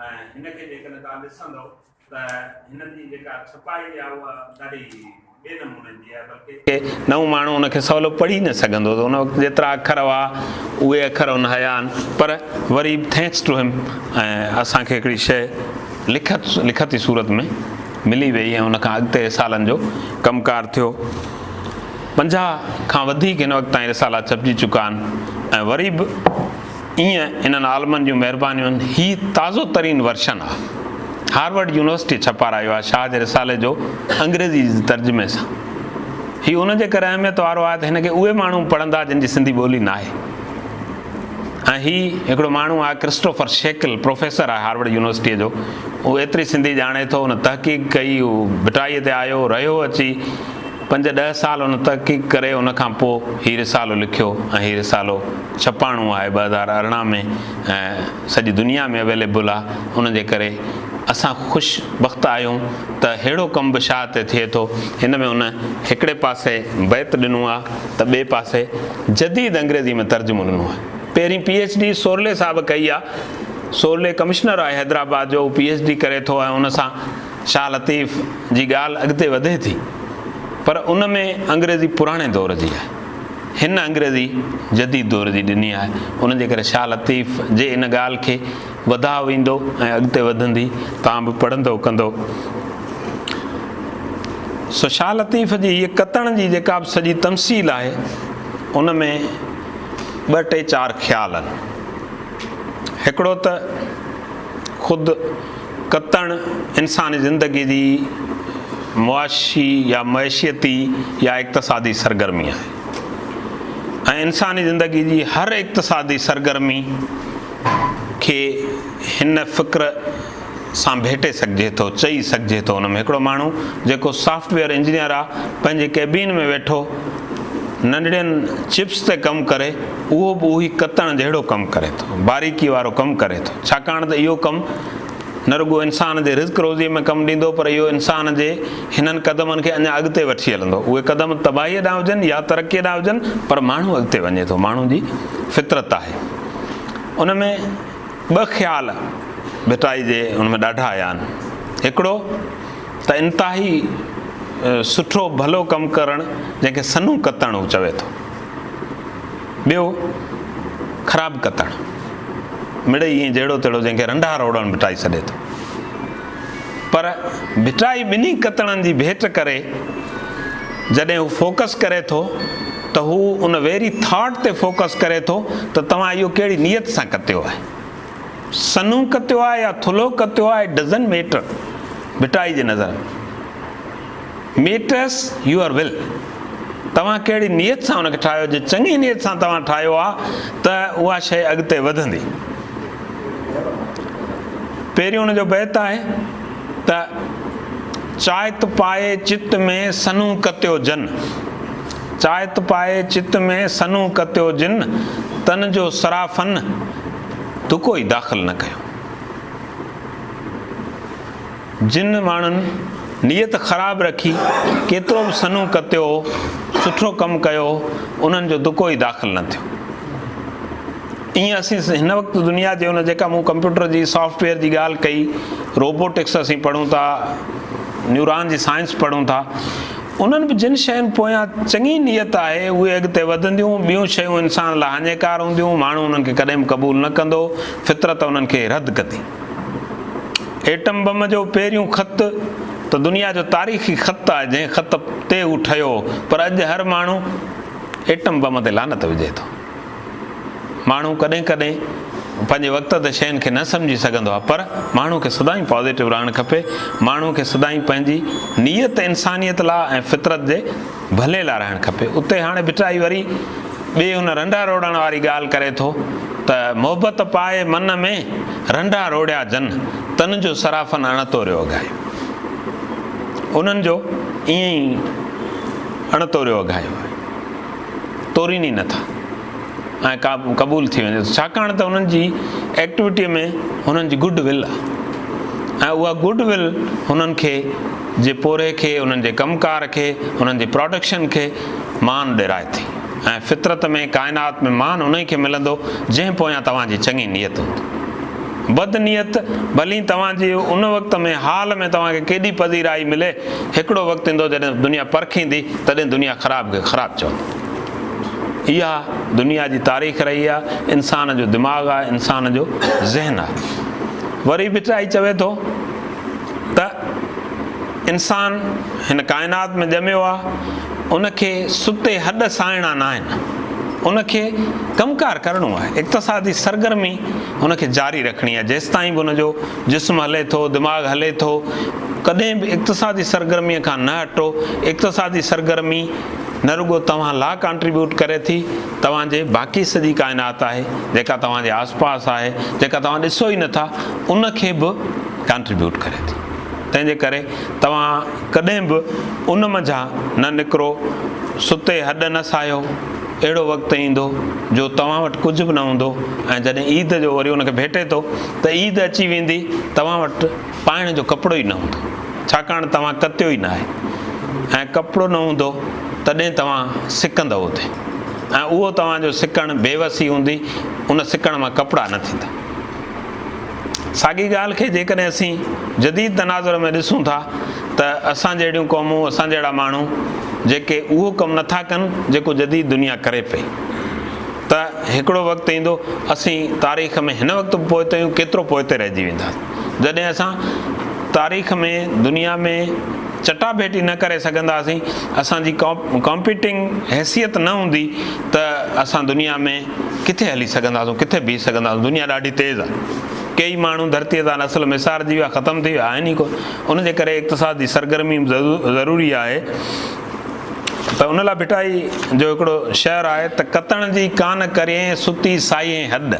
S1: ۽ هن کي جيڪڏهن توهان ڏسندؤ ته هن جي جيڪا ڇپائي آ اها ڏاڍي ٻئي نموني جي آهي بلڪه نئون ماڻهو ان کي سولو پڙهي نه سگهندو ته ان وقت جيترا اکر هئا اهي اکر ان هيا آهن پر وري به thanks two هم ۽ اسان کي هڪڙي شيء لکت لکتي صورت ۾ ملي ويئي ۽ ان کان اڳتي رسالن جو ڪم ڪار ٿيو. 50 کان وڌيڪ هن وقت تائين رسالا ڇپجي چڪا آهن ۽ وري به ائين انهن عالمن جون مهربانيون آهن. هي تازو ترين ورشن آهي. هارورڊ يونيورسٽيء ڇپارايو آهي شاهه جي رسالي جو انگريزي جي ترجمي سان. هي ان جي ڪري اهميت وارو آهي ته هن کي اهي ماڻهو پڙهندا جن جي سنڌي ٻولي ناهي. ۽ هي هڪڙو ماڻهو آهي ڪرسٽوفر شيڪل پروفيسر آهي هارورڊ يونيورسٽيء جو اهو ايتري سنڌي ڄاڻي ٿو ان تحقيق ڪئي هو ڀٽائيء تي آيو رهيو اچي پنج ڏهه سال ان تحقيق ڪري ان کان پوء هي رسالو لکيو ۽ هي رسالو ڇپاڻو آهي 2018 ۾ ۽ سڄي دنيا ۾ اويليبل آهي ان جي ڪري اسان خوش بخت آهيون ته ههڙو ڪم به شاهه تي ٿئي ٿو هن ۾ ان هڪڙي پاسي بيت ڏنو آهي ته ٻئي پاسي جديد انگريزي ۾ ترجمو ڏنو آهي. پهرين پي ايڇ ڊي سورلي صاحب ڪئي آ. سورلي ڪمشنر آهي حيدرآباد جو، هو پي ايڇ ڊي ڪري ٿو ۽ ان سان شاهه لطيف جي ڳالهه اڳتي وڌي ٿي. پر ان ۾ انگريزي پراڻي دور جي آهي. هن انگريزي جديد دور جي ڏني آهي. ان جي ڪري شاهه لطيف جي ان ڳالهه کي وڌاء ايندو ۽ اڳتي وڌندي. توهان به پڙهندو ڪندو. سو شاهه لطيف جي هيء ڪتڻ جي جيڪا به سڄي تمثيل آهي، ان ۾ ٻه ٽي چار خيال آهن. هڪڙو ته خود ڪتڻ انساني زندگي جي معاشي يا معيشيتي يا اقتصادي سرگرمي آهي ۽ انساني زندگي جي هر اقتصادي سرگرمي کي هن فڪر سان ڀيٽي سگهجي ٿو، چئي سگهجي ٿو. ان ۾ هڪڙو ماڻهو جيڪو سافٽ ويئر انجنيئر آ، پنهنجي ڪيبين ۾ ويٺو ننڍڙين چپس تي ڪم ڪري، اهو به اهوئي ڪتڻ جهڙو ڪم ڪري ٿو، باريڪي وارو ڪم ڪري ٿو. ڇاڪاڻ ته اهو ڪم نه رڳو انسان جي رزق روزيء ۾ ڪم ڏيندو پر اهو انسان جي هنن قدمن کي اڃا اڳتي وٺي هلندو. اهي قدم تباهيء ڏانهن هجن يا ترقيء ڏانهن هجن پر ماڻهو اڳتي وڃي ٿو، ماڻهو جي فطرت آهي. ان ۾ ٻه خيال ڀٽائي جي ان ۾ ڏاڍا آيا آهن. هڪڙو ته انتهائي سٺو ڀلو ڪم ڪرڻ جنهن کي سنهو ڪتڻ هو چوي ٿو. ٻيو خراب ڪتڻ مڙئي ائين جهڙو تهڙو جنهن کي رنڍا روڙڻ ڀٽائي سڏي ٿو. پر ڀٽائي ٻنهي ڪتڻن جي ڀيٽ ڪري جڏهن هو فوڪس ڪري ٿو ته هو ان ويري ٿاٽ تي فوڪس ڪري ٿو ته توهان اهو ڪهڙي نيت سان ڪتيو آهي. سنهو ڪتيو آهي يا ٿلهو ڪتيو آهي it doesn't matter Bhittai جي نظر ۾ ميٽرس your ول توهان ڪهڙي نيت سان ان کي ٺاهيو جي چڱي نيت سان توهان ٺاهيو آهي ته اها شيء اڳتي وڌندي. پهريون ان جو بيت آهي ته چائت پائي چت ۾ سنهون ڪتيو جن، چائت پائي چت ۾ سنهون ڪتيو جن، تن جو صرافن دڪو ئي داخل نه ڪيو. جن ماڻهن نيت خراب رکي ڪيترو به سنهون ڪتيو هو، سٺو ڪم ڪيو هو، انهن جو دڪو ئي داخل نه ٿيو. ائين اسين هن وقت دنيا جي ان جيڪا مون ڪمپيوٽر جي سافٽ ويئر جي ڳالهه ڪئي، روبوٽڪس اسين پڙهون ٿا، نيوران جي سائنس پڙهون ٿا، انهن به جن شين پويان چڱي نيت آهي اهي اڳتي وڌنديون، ٻيون شيون انسان لاء هاڃيڪار هونديون، ماڻهو انهن کي ڪڏهن به قبول نه ڪندو، فطرت انهن کي رد ڪندي. ايٽم بم جو پهريون خط ته دنيا جو تاريخي خط آهي جنهن خط تي هو ٺهيو هو پر اڄ هر ماڻهو ايٽم بم تي لعنت وجهي ٿو. ماڻهو ڪڏهن ڪڏهن پنهنجي وقت تي شين کي نه سمجهي سگهندو آهي پر ماڻهو کي سدائين پازيٽو رهڻ کپي ماڻهو کي سدائين پنهنجي نيت انسانيت لا ۽ فطرت جي ڀلي لا رهڻ کپي اتي هاڻي ڀٽائي وري ٻي ان رنڊا روڙڻ واري ڳالهه ڪري ٿو ته محبت پائي من ۾ رنڊا روڙيا جن تن جو صرافن اڻ توريو اگهايو انهن جو ائين ئي اڻ توريو اگهايو آهي. تورين ئي نٿا ۽ قبول ٿي وڃي ٿو ڇاڪاڻ ته انهن جي ايڪٽيوٽي ۾ هنن جي گڊ ول آهي ۽ اها گڊ ول هنن کي جي پورهيي کي، انهن جي ڪم ڪار کي، انهن جي پراڊڪشن کي مان ڏيرائي ٿي ۽ فطرت ۾ ڪائنات ۾ مان انهي کي ملندو جنهن پويان توهان جي چڱي نيت هوندي. بد نيت ڀلي توهان جي ان وقت ۾ حال ۾ توهان کي ڪيڏي پذيرائي ملي، هڪڙو وقت ايندو جڏهن دنيا پرکيندي تڏهن دنيا خراب کي خراب چوندي. اها دنيا جي تاريخ رهي آهي، انسان جو دماغ آهي، انسان جو ذهن آهي. وري ڀٽائي چوي ٿو ته انسان هن ڪائنات ۾ ڄميو آهي، ان کي ستي هڏ ساهڻا ناهن، ان کي ڪم ڪار ڪرڻو آهي، اقتصادي سرگرمي ان کي جاري رکڻي آهي، جيستائين به ان جو جسم هلي ٿو، دماغ هلي ٿو، ڪڏهن به اقتصادي سرگرمي کان نه هٽو، اقتصادي سرگرمي نه رڳو توهان لا ڪانٽريبيوٽ ڪري ٿي، توهان جي باقي سڄي ڪائنات آهي، جيڪا توهان جي آس پاس آهي، جيڪا توهان ڏسو ئي نٿا، ان کي به ڪانٽريبيوٽ ڪري ٿي. تنهن جي ڪري توهان ڪڏهن به ان منجهان نه نڪرو، ستي هڏ نه ساهيو، اهڙو وقت ايندو جو توهان وٽ ڪجهه به نه هوندو ۽ جڏهن عيد جو وري ان کي ڀيٽي ٿو ته عيد اچي ويندي، توهان وٽ پائڻ جو ڪپڙو ئي نه هوندو، ڇاڪاڻ توهان ڪتيو ئي ناهي ۽ ڪپڙو نه هوندو تڏهن توهان سڪندؤ اتي ۽ اهو توهان جو سڪڻ بيوسي هوندي، ان سڪڻ مان ڪپڙا نه ٿيندا. ساڳي ڳالهه کي جيڪڏهن اسين جديد تناظر ۾ ڏسون ٿا ته اسان جهڙيون قومون، اسان جهڙا ماڻهو جيڪي اهو ڪم نٿا ڪن جيڪو جديد دنيا ڪري پئي ته هڪڙو وقت ايندو اسين تاريخ ۾ هن وقت به پوئتي آهيون ڪيترو پوئتي رهجي وينداسين جڏهن اسان تاريخ ۾ دنيا ۾ چٽاڀيٽي نه ڪري سگهنداسين اسان جي ڪامپيٽنگ حيثيت نه هوندي ته اسان دنيا ۾ ڪٿي هلي سگهنداسون، ڪٿي بيهي سگهنداسون، دنيا ڏاڍي تيز آهي. ڪيئي ماڻهو ڌرتيء تان نسل ميسارجي ويا، ختم ٿي ويا، آهن ئي ڪونه. ان جي ڪري اقتصادي سرگرمي به ضروري آهي ته ان لاء ڀٽائي جو هڪڙو شعر آهي ته ڪتڻ جي ڪان ڪرين، ستي سائين هڏ.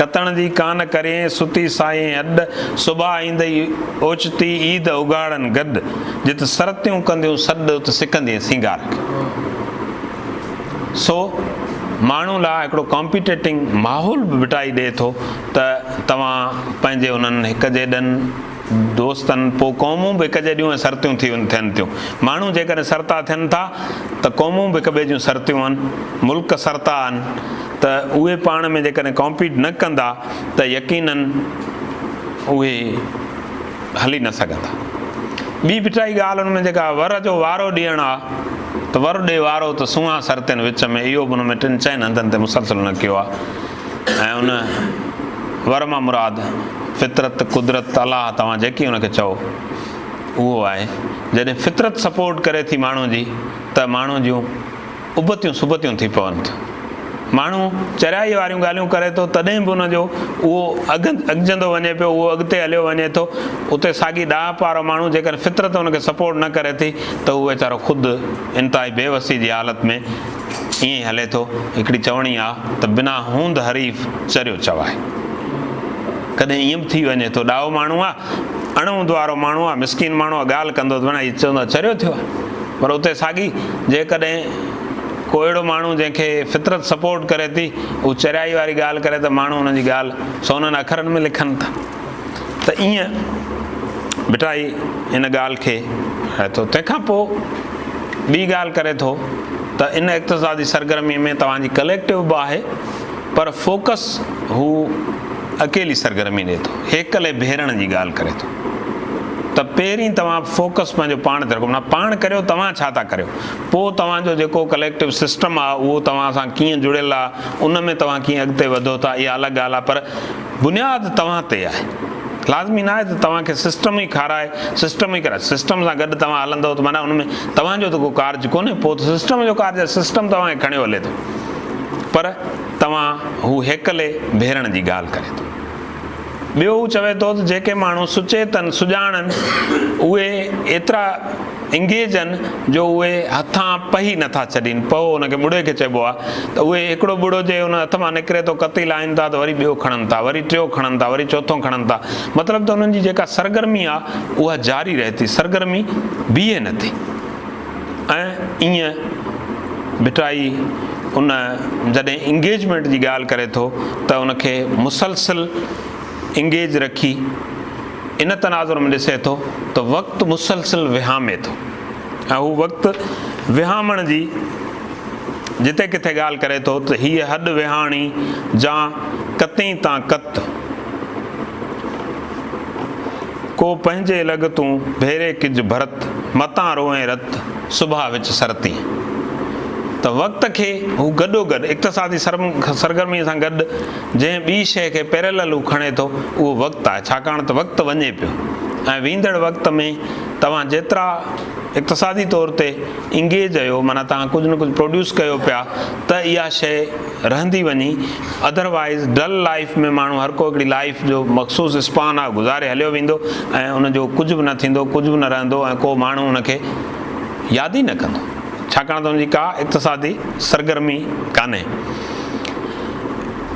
S1: ڪتڻ جي ڪان ڪرين، ستي سائين هڏ. صبح ايندئي اوچتي، عيد اگهاڙن گڏ. جت سرتيون ڪنديون سڏ، ات سڪندين سينگار کي. سو ماڻهو لاء هڪڙو ڪامپيٽيٽنگ ماحول به ڀٽائي ڏئي ٿو ته توهان پنهنجي انهن هڪ جيڏن دوستن پوء قومون به هڪ جيڏيون ۽ سرتيون ٿي ٿين ٿيون. ماڻهو جيڪڏهن سرتا ٿين ٿا ته قومون به هڪ ٻئي جون سرتيون آهن، ملڪ سرتا آهن ته اهي پاڻ ۾ جيڪڏهن ڪامپيٽ نه ڪندا ته يقينن اهي هلي نه سگهندا. ٻي ڀٽائي ڳالهه ان ۾ جيڪا ور جو وارو ڏيڻ آ ته ور ڏي وارو ته سونهان سرتين وچ ۾ اهو به ان ۾ ٽن چئن هنڌن تي مسلسل هن ڪيو آ ۽ ان ور مان مراد فطرت، قدرت، الله توهان جيڪي ان کي چئو اهو آهي. جڏهن فطرت سپورٽ ڪري ٿي ماڻهو جي ته ماڻهو جون ابتيون سبتيون ٿي پون ٿيون. ماڻهو چريائيء واريون ڳالهيون ڪري ٿو تڏهن به ان جو اهو اڳجندو وڃي پيو، اهو اڳتي هليو وڃي ٿو. اتي ساڳي ڏاهپ وارو ماڻهو جيڪڏهن فطرت ان کي سپورٽ نه ڪري ٿي ته هو ويچارو خود انتهائي بي وسي جي حالت ۾ ائين ئي هلي ٿو. هڪڙي چوڻي آ ته بنا هوند حريف چريو چوائي. ڪڏهن ائين به ٿي وڃي ٿو. ڏاهو ماڻهو آ، اڻ هوند وارو ماڻهو آ، مسڪين ماڻهو آ، ڳالهه ڪندو ته معنيٰ هي چوندو آ چريو ٿيو آ. پر اتي ساڳي جيڪڏهن ڪو اهڙو ماڻهو جنهن کي فطرت سپورٽ ڪري ٿي اهو چريائي واري ڳالهه ڪري ته ماڻهو ان جي ڳالهه سونن اکرن ۾ لکن ٿا ته ائين ڀٽائي ان ڳالهه کي ڪري ٿو. تنهن کان پوء ٻي ڳالهه ڪري ٿو ته ان اقتصادي سرگرمي ۾ توهان جي ڪليڪٽو به آهي پر فوڪس هو اڪيلي سرگرمي ڏي ٿو هيڪلي ڀيرڻ جي ڳالهه ڪري ٿو. ته پهرين توهان فوڪس پنهنجو پاڻ تي رکو معنيٰ پاڻ ڪريو توهان ڇا ٿا ڪريو پوء توهان جو جيڪو ڪليڪٽو سسٽم آهي اهو توهان سان ڪيئن جڙيل آهي ان ۾ توهان ڪيئن اڳتي وڌو ٿا اها الڳ ڳالهه آهي پر بنياد توهان تي آهي لازمي ناهي ته توهان کي سسٽم ئي کارائي سسٽم ئي ڪرائي سسٽم سان گڏ توهان هلندو ته معنيٰ ان ۾ توهان جو ته ڪو ڪارج ڪونهي پوء ته سسٽم جو ڪارج آهي سسٽم توهان کي کڻيو هلي ٿو پر توهان هو هيڪلي ڀيرڻ جي ڳالهه ڪري ٿو. ٻيو هو چوي ٿو ته جيڪي ماڻهو سچيتن، سڄاڻن، اهي ايترا انگيج آهن جو اهي هٿان پهي نه ٿا ڇڏين، پهو ان کي ٻڙي کي چئبو آهي ته اهي هڪڙو ٻڙو جي ان هٿ مان نڪري ٿو ڪتي لاهين ٿا ته وري ٻيو کڻن ٿا، وري ٽيو کڻن ٿا، وري چوٿون کڻن ٿا. مطلب ته انهن جي جيڪا سرگرمي آهي اها جاري رهي ٿي، سرگرمي بيهي نه ٿي. ۽ ائين ڀٽائي ان جڏهن انگيجمينٽ جي ڳالهه ڪري ٿو ته ان کي مسلسل انگيج رکي ان تناظر ۾ ڏسي ٿو ته وقت مسلسل وهامي ٿو ۽ هو وقت وهامڻ جي جتي ڪٿي ڳالهه ڪري ٿو ته هيء هڏ وهاڻي جان ڪتين تان ڪت، ڪو پنهنجي لڳ تون ڀيري ڪج ڀرت، متان روئين رت، صبح وچ سرتين. ته وقت کي هو گڏوگڏ اقتصادي سرگرميء سان گڏ جنهن ٻي شيء کي Parallel هو کڻي ٿو اهو وقت آهي ڇاڪاڻ ته وقت وڃي پيو ۽ ويندڙ وقت ۾ توهان جيترا اقتصادي طور تي انگيج آهيو معنيٰ توهان ڪجهه نه ڪجهه پروڊيوس ڪيو پيا ته اها شيء رهندي وڃي ادر وائيز ڊل لائيف ۾ ماڻهو هر ڪو هڪڙي لائيف جو مخصوص اسپان آهي گذاري هليو ويندو ۽ ان جو ڪجهه به نه ٿيندو ڪجهه به نه رهندو ۽ ڪو ماڻهو ان کي ياد ئي نه ڪندو ڇاڪاڻ ته ان جي ڪا اقتصادي سرگرمي ڪانهي.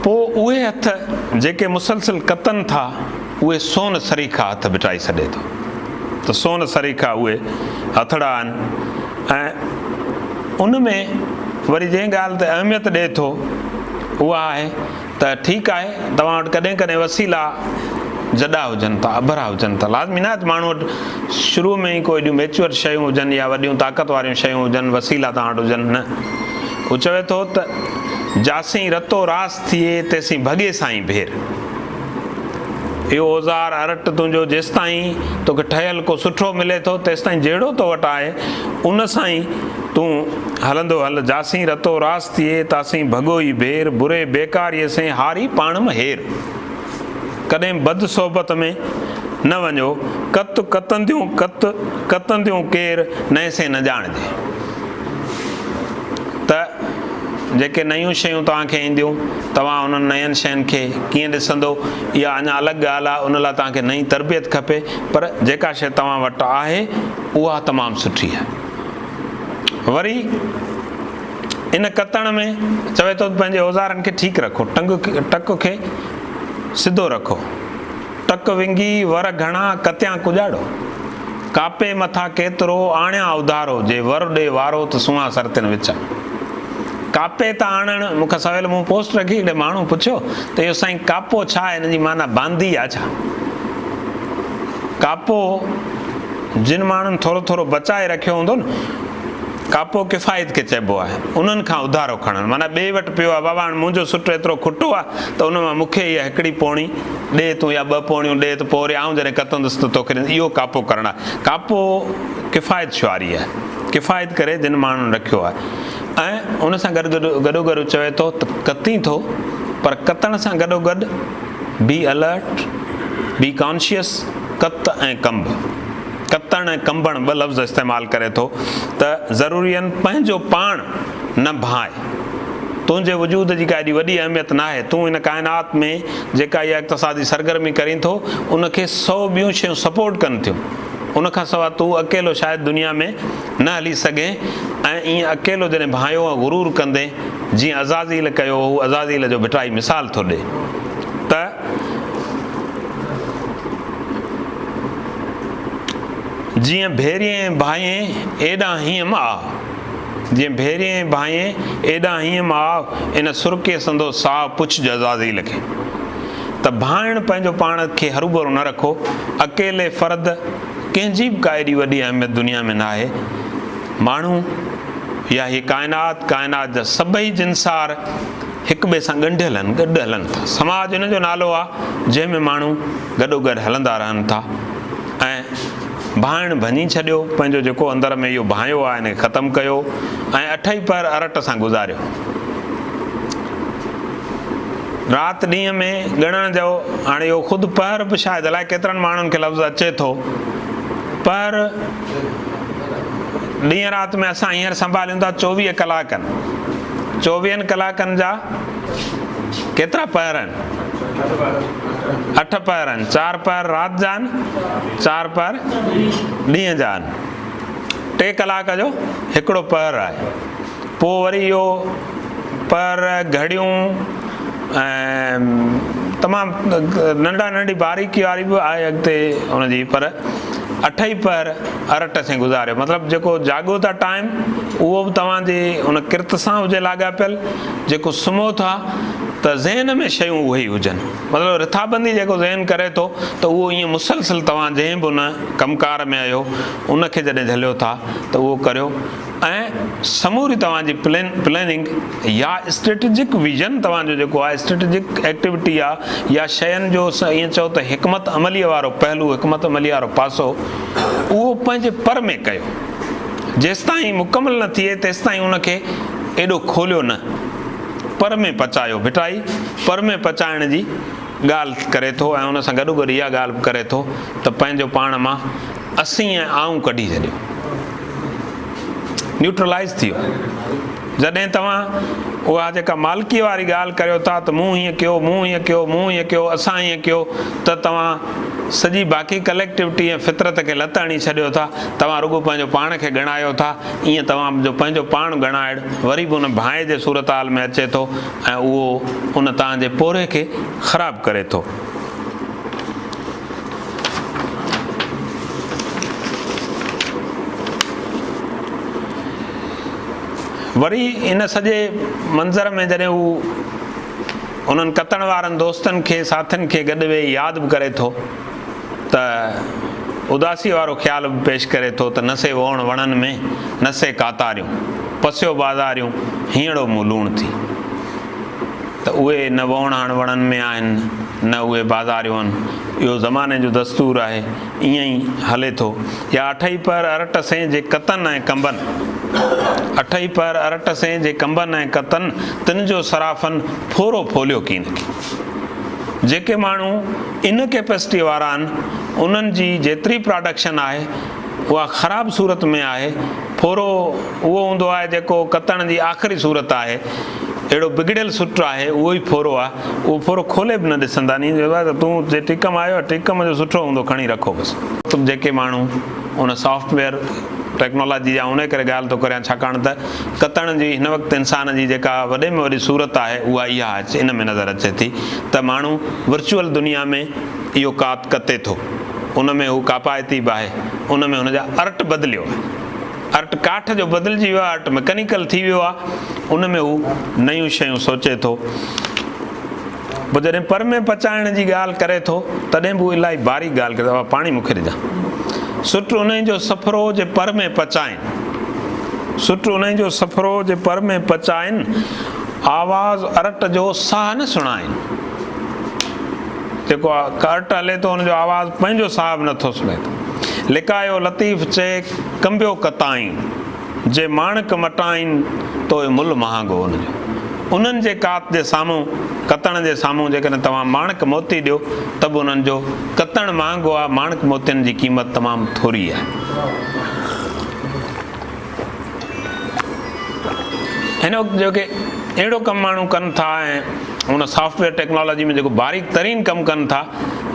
S1: پوء اهي هٿ جيڪي مسلسل ڪتن ٿا، اهي سون سريکا هٿ ڀٽائي سڏي ٿو ته سون سريکا اهي هٿڙا آهن ۽ ان ۾ وري جنهن ڳالهه تي اهميت ڏئي ٿو اها آهي ته ٺيڪ آهي توهان وٽ ڪڏهن ڪڏهن وسيلا جڏا هجن ٿا، اڀرا هجن ٿا، لازمي ناهي ته ماڻهو وٽ شروع ۾ ئي ڪو ايڏيون ميچوئر شيون هجن يا وڏيون طاقت واريون شيون هجن، وسيلا توهان وٽ هجن، نه. هو چوي ٿو ته جاسين رتو راس ٿئي، تيسين ڀڳي سائين ڀير. اهو اوزار، ارٽ، تنهنجو جيستائين توکي ٺهيل ڪو سٺو ملي ٿو، تيستائين جهڙو تو وٽ آهي، ان سان ئي تون هلندو هل. جاسين رتو راس ٿئي، تاسين ڀڳو ئي ڀير. بري بيڪاريء سين هاري پاڻ م هير. ڪڏهن بد صحبت ۾ نه وڃو. ڪت ڪتنديون ڪت، ڪتنديون ڪير، نئين سين نه ڄاڻجي. ته جيڪي نيون شيون توهان کي اينديون، توهان انهن نين شين کي ڪيئن ڏسندو، اها اڃا الڳ ڳالهه آهي، ان لاء توهان کي نئين تربيت کپي، پر جيڪا شيء توهان وٽ آهي، اها تمام سٺي آهي. وري ان ڪتڻ ۾ چوي ٿو ته پنهنجي اوزارن کي ٺيڪ رکو، ٽنگ ٽڪ کي سڌو رکو. ٽڪ ونگي ور گهڻا ڪتيان ڪڄاڙو. ڪاپي مٿا ڪيترو آڻيان اڌارو، جي ور ڏي وارو ته سونهان سرتين وچ. ڪاپي تان آڻڻ، مون کان سويل مون پوسٽ رکي، هڪڙي ماڻهو پڇيو ته اهو سائين ڪاپو ڇا آهي، ان جي معنيٰ باندي آ ڇا؟ ڪاپو جن ماڻهن ٿورو ٿورو بچائي رکيو هوندو نه، ڪاپو ڪفايت کي چئبو آهي، انهن کان اڌارو کڻڻ، معنيٰ ٻئي وٽ پيو آهي، بابا هاڻ منهنجو سٽ ايترو کٽو آهي ته ان مان مون کي اها هڪڙي پوڻي ڏي تون يا ٻه پوڻيون ڏي ته پوء وري آئون جڏهن ڪتندس ته توکي ڏيندس، اهو ڪاپو ڪرڻ آهي. ڪاپو ڪفايت شعاري آهي، ڪفايت ڪري جن ماڻهن رکيو آهي ۽ ان سان گڏ گڏ گڏوگڏ چوي ٿو ته ڪتين ٿو پر ڪتڻ سان گڏوگڏ بي الرٽ، بي ڪانشيس، ڪت ۽ ڪنب. ڪتڻ ۽ ڪنبڻ ٻه لفظ استعمال ڪري ٿو ته ضرورياً پنهنجو پاڻ نه ڀانء. تنهنجي وجود جي ڪا ايڏي وڏي اهميت ناهي. تون هن ڪائنات ۾ جيڪا اها اقتصادي سرگرمي ڪرين ٿو، ان کي سئو ٻيون شيون سپورٽ ڪن ٿيون. ان کان سواء تون اڪيلو شايد دنيا ۾ نه هلي سگهين ۽ ائين اڪيلو جڏهن ڀانئيو ۽ غرور ڪندين، جيئن عزازيل ڪيو هو، عزازيل جو ڀٽائي مثال ٿو ڏئي ته. جيئن ڀيرين ڀانئين، ايڏان هينئن آء. جيئن ڀيرين ڀانئين، ايڏان هينئن آء، ان سرڪي سندو ساء پڇج عزازيل کي. ته ڀانئڻ پنهنجو پاڻ کي هروڀرو نه رکو، اڪيلي فرد ڪنهن جي به ڪا ايڏي وڏي اهميت دنيا ۾ ناهي. ماڻهو يا هيء ڪائنات، ڪائنات جا سڀئي جنسار، هڪ ٻئي سان ڳنڍيل آهن، گڏ هلن ٿا. سماج ان جو نالو آهي، جنهن ۾ ماڻهو گڏوگڏ هلندا رهن ٿا ۽ ڀانئڻ ڀڃي ڇڏيو، پنهنجو جيڪو اندر ۾ اهو ڀانئيو آهي، ان کي ختم ڪيو ۽ اٺئي پهر ارٽ سان گذاريو. رات ڏينهن ۾ ڳڻڻ جو هاڻي اهو خود پهر به شايد الائي ڪيترن ماڻهن کي لفظ اچي ٿو. پهر ڏينهن رات ۾ اسان هينئر سنڀاليون ٿا 24 ڪلاڪن. چوويهن ڪلاڪن جا ڪيترا پهر آهن؟ اٺ پهر آهن. چار پهر رات جا آهن، چار پهر ڏينهن جا آهن. ٽي ڪلاڪ جو هڪڙو پهر آهي. پوء وري اهو پهر گهڙيون ۽ تمام ننڍا ننڍي باريڪي واري به آهي اڳتي ان جي پر اٺ ئي پهر ارٽ سين گذاريو مطلب جيڪو جاڳو ٿا ٽائيم اهو به توهان جي ان ڪرت سان هجي لاڳاپيل جيڪو سمهو ٿا ته ذهن ۾ شيون اهي ئي هجن. مطلب رٿابندي جيڪو ذهن ڪري ٿو ته اهو ائين مسلسل توهان جنهن به ان ڪم ڪار ۾ آهيو ان کي جڏهن جهليو ٿا ته اهو ڪريو ۽ سموري توهان جي پلين پلاننگ يا اسٽريٽجڪ ويزن توهان جو جيڪو آهي اسٽريٽجڪ ايڪٽيوٽي آهي يا شين جو ائين چئو ته حڪمت عملي وارو پهلو حڪمت عملي وارو پاسو اهو پنهنجي پر ۾ ڪيو جيستائين مڪمل نه ٿئي تيستائين ان کي ايڏو کوليو نه پر ۾ پچايو. ڀٽائي پر ۾ پچائڻ جي ڳالهه ڪري ٿو ۽ ان سان گڏوگڏ اها ڳالهه به ڪري ٿو ته پنهنجو پاڻ مان اسين ۽ آئون ڪڍي ڇڏيو. نيوٽرلائيز ٿي ويو. جڏهن توهان اها جيڪا مالڪيء واري ڳالهه ڪريو ٿا ته مون هيئن ڪيو، مون هيئن ڪيو، مون هيئن ڪيو، اسان هيئن ڪيو ته توهان سڄي باقي ڪليڪٽوٽي ۽ فطرت کي لت هڻي ڇڏيو ٿا. توهان رڳو پنهنجو پاڻ کي ڳڻايو ٿا. ائين توهان جو پنهنجو پاڻ ڳڻائڻ وري به ان ڀانء جي صورتحال ۾ اچي ٿو ۽ اهو ان توهان جي پورهئي کي خراب ڪري ٿو. وري ان سڄي منظر ۾ جڏهن هو انهن ڪتڻ وارن دوستن کي ساٿين کي گڏ ويهي ياد به ڪري ٿو ته اداسيء وارو خيال به پيش ڪري ٿو ته نه سي ووڻ وڻن ۾، نه سي ڪاتاريون، پسيو بازاريون، هينئڙو مون لوڻ ٿي. ته اهي نه ووڻ هاڻ وڻن ۾ آهن، نه اهي بازاريون آهن. اهو زماني جو دستور آهي، ائين ئي هلي ٿو. يا اٺئي پهر ارٽ سين جي ڪتن ۽ ڪنبن، اٺئي پهر ارٽ سين جي ڪنبن ۽ ڪتن، تن جو صرافن ڦورو ڦوليو ڪينڪي. جيڪي ماڻهو ان ڪيپسٽيء وارا آهن، انهن جي جيتري پراڊڪشن آهي، اها خراب صورت ۾ آهي. ڦورو اهو هوندو آهي جيڪو ڪتڻ جي آخري صورت آهي. اهڙو بگڙيل سٽ آهي، اهو ئي ڦورو آهي. اهو ڦورو کولي به نه ڏسندا. ائين چئبو آهي ته تون جي ٽيڪم آيو آهي، ٽيڪم جو سٺو هوندو کڻي رکو بس. جيڪي ماڻهو ان سافٽ ويئر ٽيڪنالاجي جا انهي ڪري ڳالهه ٿو ڪريان ڇاڪاڻ ته ڪتڻ جي هن وقت انسان جي جيڪا وڏي ۾ وڏي صورت آهي اها اها اچي ان ۾ نظر اچي ٿي ته ماڻهو ورچوئل دنيا ۾ اهو ڪات ڪتي ٿو ان ۾ هو ڪاپائتي به آهي ان ۾ هن جا ارٽ بدليو آهي ارٽ ڪاٺ جو بدلجي ويو آهي ارٽ مڪنيڪل ٿي ويو آهي ان ۾ هو نيون شيون سوچي ٿو پوء جڏهن پر ۾ پچائڻ جي ڳالهه ڪري ٿو تڏهن به هو الاهي باريڪ ڳالهه ڪري ٿو ابا پاڻي مون کي ڏجان سٽ انهي جو سفرو جي پر ۾ پچائين سٽ انهي جو سفرو جي پر ۾ پچائين آواز ارٽ جو ساهه نه سڻائين جيڪو ارٽ هلي ٿو ان جو آواز پنهنجو ساهه به نٿو سڻي ٿو لڪايو لطيف چئي ڪنبيو ڪتائين جي ماڻڪ مٽائين توء ملهه مهانگو ان جو. انهن جي ڪات جي سامهون، ڪتڻ جي سامهون جيڪڏهن توهان ماڻڪ موتي ڏيو ته به انهن جو ڪتڻ مهانگو آهي، ماڻڪ موتين جي قيمت تمام ٿوري آهي. هن وقت جيڪي اهڙو ڪم ماڻهو ڪن ٿا ۽ ان سافٽ ويئر ٽيڪنالاجي ۾ جيڪو باريڪ ترين ڪم ڪن ٿا،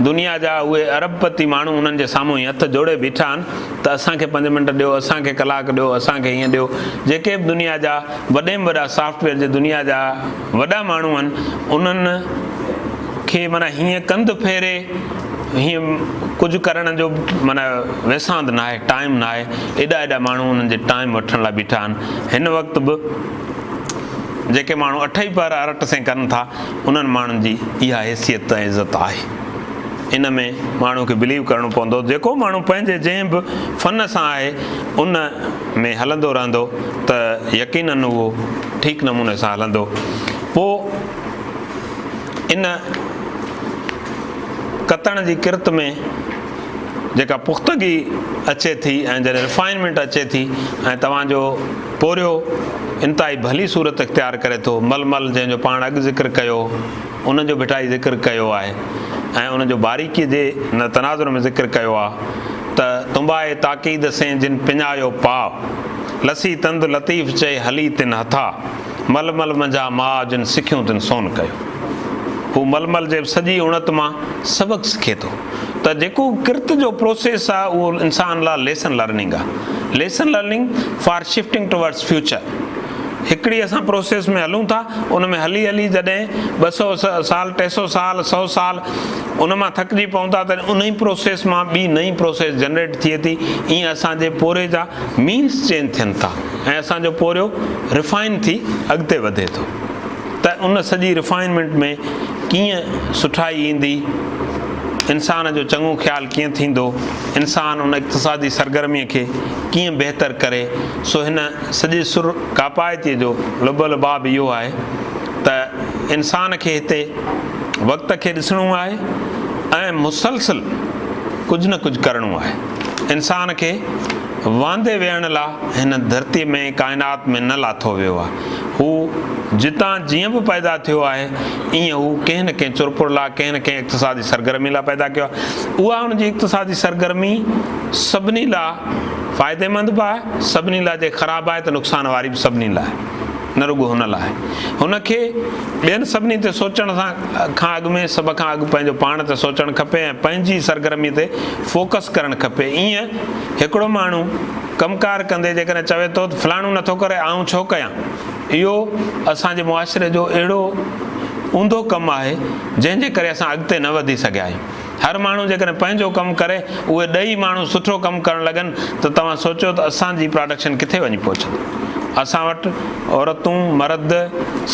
S1: دنيا جا اهي ارب پتي ماڻهو انهن جي سامهون هي هٿ جوڙي بيٺا آهن. ته اسان کي پنج منٽ ڏيو، اسان کي ڪلاڪ ڏيو، اسان کي هيئن ڏيو. جيڪي به دنيا جا وڏي ۾ وڏا سافٽ ويئر جي دنيا جا وڏا ماڻهو آهن، انهن کي معنيٰ هيئن ڪنڌ ڦيري هيئن ڪجهه ڪرڻ جو معنيٰ ويساند ناهي، ٽائيم ناهي. ايڏا ايڏا ماڻهو انهن جي ٽائيم وٺڻ لاء بيٺا آهن. هن وقت به جيڪي ماڻهو اٺئي پهر ارٽ سين ڪن ٿا، انهن ماڻهن جي اها حيثيت ۽ عزت آهي. ان ۾ ماڻهو کي بليو ڪرڻو پوندو جيڪو ماڻهو پنهنجي جنهن به فن سان آهي ان ۾ هلندو رهندو ته يقينن اهو ٺيڪ نموني سان هلندو پوء ان ڪتڻ جي ڪرت ۾ جيڪا پختگي اچي ٿي ۽ جڏهن ريفائنمينٽ اچي ٿي ۽ توهان جو پورهيو انتهائي ڀلي صورت اختيار ڪري ٿو ململ جنهن جو پاڻ اڳ ذڪر ڪيو ان جو ڀٽائي ذڪر ڪيو آهي ۽ ان جو باريڪيء جي تناظر ۾ ذڪر ڪيو آهي ته تنبائي تاڪيد سين جن پڃايو پاء، لسي تند لطيف چئي هلي تن هٿا، مل مل منجها ماء جن سکيون تن سون ڪيو. هو مل مل جي سڄي اڻت مان سبق سکي ٿو ته جيڪو ڪرت جو پروسيس آهي اهو انسان لاء ليسن لرننگ آهي، lesson learning for shifting towards future. هڪڙي اسان پروسيس ۾ هلون ٿا ان ۾ هلي هلي جڏهن 200 سال 300 سال 100 سال ان مان ٿڪجي پئون ٿا تڏهن انهي پروسيس مان ٻي نئين پروسيس جنريٽ ٿئي ٿي ائين اسان جي پورهيي جا مينس چينج ٿين ٿا ۽ اسان جو پورهيو ريفائن ٿي اڳتي وڌي ٿو ته. ته ان سڄي ريفائنمينٽ ۾ ڪيئن سٺائي ايندي، انسان جو چڱو خيال ڪيئن ٿيندو، انسان ان اقتصادي سرگرميء کي ڪيئن بهتر ڪري، سو هن سڄي سر ڪاپائتيء جو لب لباب اهو آهي ته انسان کي هتي وقت کي ڏسڻو آهي ۽ مسلسل ڪجهه نه ڪجهه ڪرڻو آهي. انسان کي واندي ويهڻ لا هن ڌرتيء ۾ ڪائنات ۾ نه لاٿو ويو آهي. هو جتان جيئن به پيدا ٿيو آهي، ايئن هو ڪنهن نه ڪنهن چرپر لا، ڪنهن نه ڪنهن اقتصادي سرگرمي لا پيدا ڪيو آهي. اها هن جي اقتصادي سرگرمي سڀني لا فائديمند به آهي، سڀني لا جي خراب آهي ته نقصان واري به سڀني لا آهي، نه رڳو هن لاء. هن کي ٻين سڀني تي سوچڻ سان کان اڳ ۾ سڀ کان اڳ پنهنجو پاڻ تي سوچڻ کپي ۽ پنهنجي سرگرمي تي فوڪس ڪرڻ کپي. ايئن هڪڙو ماڻهو ڪم ڪار ڪندي جيڪڏهن چوي ٿو ته فلاڻو نٿو ڪري آئون ڇو ڪيان؟ اهو اسان جي معاشري جو اهڙو اونڌو ڪم آهي جنهن جي ڪري اسان اڳتي نه وڌي سگهيا آهيون. هر ماڻهو جيڪڏهن پنهنجو ڪم ڪري اهي ڏئي ماڻهو سٺو ڪم ڪرڻ لڳن ته توهان سوچيو ته اسان جي پراڊڪشن ڪٿي وڃي پهچندي. اسان وٽ عورتون مرد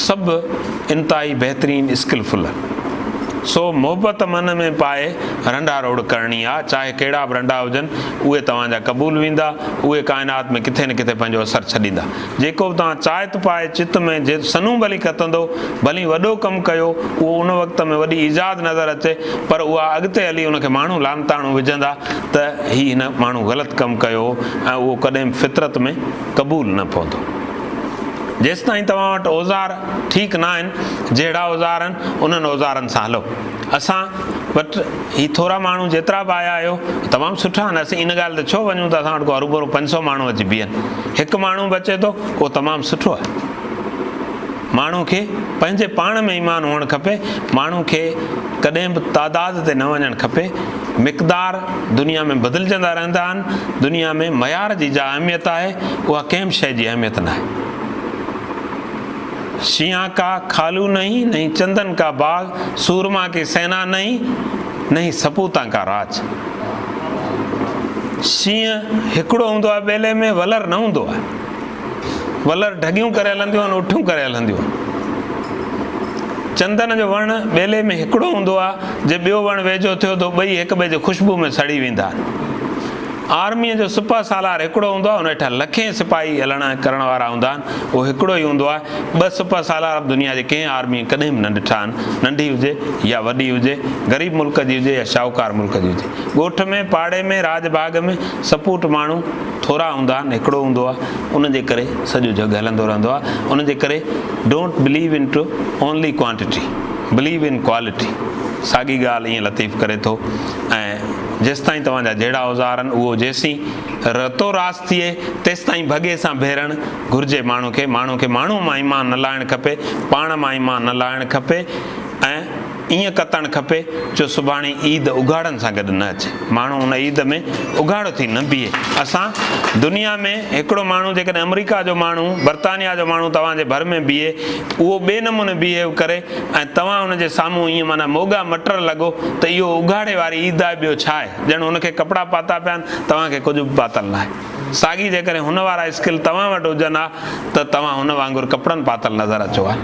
S1: سڀ انتهائي بهترين اسڪلفل آهن. سو محبت من ۾ پائي رنڊا روڙ ڪرڻي آ چاهي ڪهڙا به رنڊا هجن اهي توهان جا قبول ويندا اهي ڪائنات ۾ ڪٿي نه ڪٿي پنهنجو اثر ڇڏيندا. جيڪو به توهان چاهت پائي چت ۾ جي سنون ڀلي ڪتندو، ڀلي وڏو ڪم ڪيو، اهو ان وقت ۾ وڏي ايجاد نظر اچي، پر اها اڳتي هلي ان کي ماڻهو لعنتاڻو وجهندا ته هي هن ماڻهو غلط ڪم ڪيو هو ۽ اهو ڪڏهن به فطرت ۾ قبول نه پوندو. جيستائين توهان وٽ اوزار ٺيڪ نه آهن، جهڙا اوزار آهن، انهن اوزارن سان هلو. اسان وٽ هي ٿورا ماڻهو جيترا به آيا آهيو، تمام سٺا آهن، اسين ان ڳالهه تي ڇو وڃون ته اسان وٽ ڪو هروڀرو 500 ماڻهو اچي بيهن. هڪ ماڻهو به اچي ٿو اهو تمام سٺو آهي. ماڻهو کي پنهنجي پاڻ ۾ ايمان هئڻ کپي، ماڻهو کي ڪڏهن به تعداد تي نه وڃڻ کپي. مقدار دنيا ۾ بدلجندا رهندا آهن، دنيا ۾ معيار جي جا اهميت آهي اها ڪنهن به شيء جي اهميت ناهي. شينهن ڪا کالو نهين، نهين چندن ڪا باغ، سورما ڪي سينا نهين، نهين سپوتان ڪا راج. شينهن هڪڙو هوندو آهي ٻيلي ۾ ولر نه هوندو آهي. ولر ڍڳيون ڪري هلنديون آهن اٺيون ڪري هلنديون آهن. چندن جو وڻ ٻيلي ۾ هڪڙو هوندو آهي جي ٻيو وڻ ويجهو ٿيو ته ٻئي هڪ ٻئي جي خوشبو ۾ سڙي ويندا آهن. آرميء جو سپهه سالار هڪڙو هوندو آهي ان هيٺان لکين سپاهي هلڻ ۽ ڪرڻ وارا هوندا آهن اهو هڪڙو ئي هوندو آهي. ٻه سپهه سالار به دنيا جي ڪنهن آرميء ڪڏهن به نه ڏٺا آهن ننڍي هجي يا وڏي هجي غريب ملڪ جي هجي يا شاهوڪار ملڪ جي هجي. ڳوٺ ۾، پاڙي ۾، راڄ ڀاڳ ۾ سپوٽ ماڻهو ٿورا هوندا آهن، هڪڙو هوندو آهي، ان جي ڪري سڄو جڳ هلندو رهندو آهي، ان جي ڪري don't believe into only quantity, believe in quality ساڳي ڳالهه ائين لطيف ڪري ٿو ۽ جيستائين توهان جا جهڙا اوزار آهن اهو جيسين رتو راس ٿئي تيستائين ڀڳي سان ڀيرڻ گهرجي ماڻهو کي، ماڻهو کي ماڻهو مان ايمان نه لاهڻ کپي، پاڻ مان ايمان نه لاهڻ کپي ۽ ائين ڪتڻ کپي جو سڀاڻي عيد اگهاڙن سان گڏ نه اچي. ماڻهو ان عيد ۾ اگهاڙو ٿي نه بيهي. اسان دنيا ۾ هڪڙو ماڻهو جيڪڏهن آمريڪا جو ماڻهو، برطانيا جو ماڻهو توهان جي ڀر ۾ بيهي، اهو ٻئي نموني بيهيو ڪري ۽ توهان ان جي سامهون ائين معنيٰ موڳا مٽر لڳو ته اهو اگهاڙي واري عيد آهي ٻيو ڇا آهي؟ ڄڻ هن کي ڪپڙا پاتا پيا آهن، توهان کي ڪجهه به پاتل ناهي. ساڳي جيڪڏهن هن وارا اسڪل توهان وٽ هجن ها ته توهان هن وانگر ڪپڙن پاتل نظر اچو ها.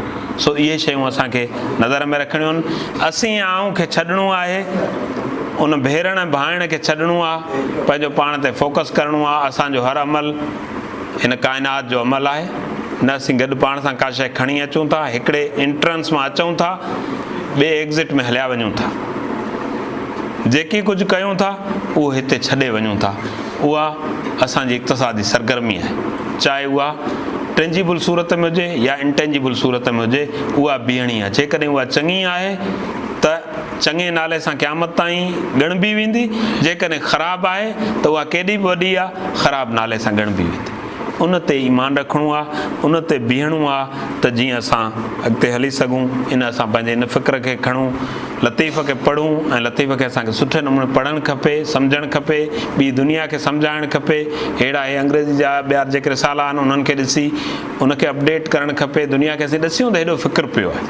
S1: سو اهي شيون اسان کي نظر ۾ رکڻيون آهن. اسين ۽ آئون کي ڇڏڻو آهي، ان ڀيرڻ ۽ ڀانئڻ کي ڇڏڻو آهي، پنهنجو پاڻ تي فوڪس ڪرڻو آهي. اسان جو هر عمل هن ڪائنات جو عمل آهي. نه اسين گڏ پاڻ سان ڪا شيء کڻي اچون ٿا، هڪڙي انٽرنس مان اچون ٿا، ٻئي ايگزٽ ۾ هليا وڃون ٿا. جيڪي ڪجهه ڪيون ٿا، اهو هتي ڇڏي وڃون ٿا. اها اسان جي اقتصادي سرگرمي آهي، چاهي اها ٽينجيبل صورت ۾ هجي يا انٽينجيبل صورت ۾ هجي، اها بيهڻي آهي. جيڪڏهن اها چڱي آهي ته چڱي نالي سان قيامت تائين ڳڻبي ويندي، جيڪڏهن خراب آهي ته اها ڪيڏي به وڏي آهي، خراب نالي سان ڳڻبي ويندي. ان تي ايمان رکڻو آهي، ان تي بيهڻو آهي ته جيئن اسان اڳتي هلي سگهون. ان اسان پنهنجي ان فڪر کي کڻون. لطيف کي پڙهون ۽ لطيف کي اسان کي سٺي نموني پڙهڻ کپي، سمجهڻ کپي، ٻي دنيا کي سمجهائڻ کپي، ههڙا هي انگريزي جا ٻيا جيڪي رسالا آهن انهن کي ڏسي ان کي اپڊيٽ ڪرڻ کپي، دنيا کي اسين ڏسيون ته هيڏو فڪر پيو آهي.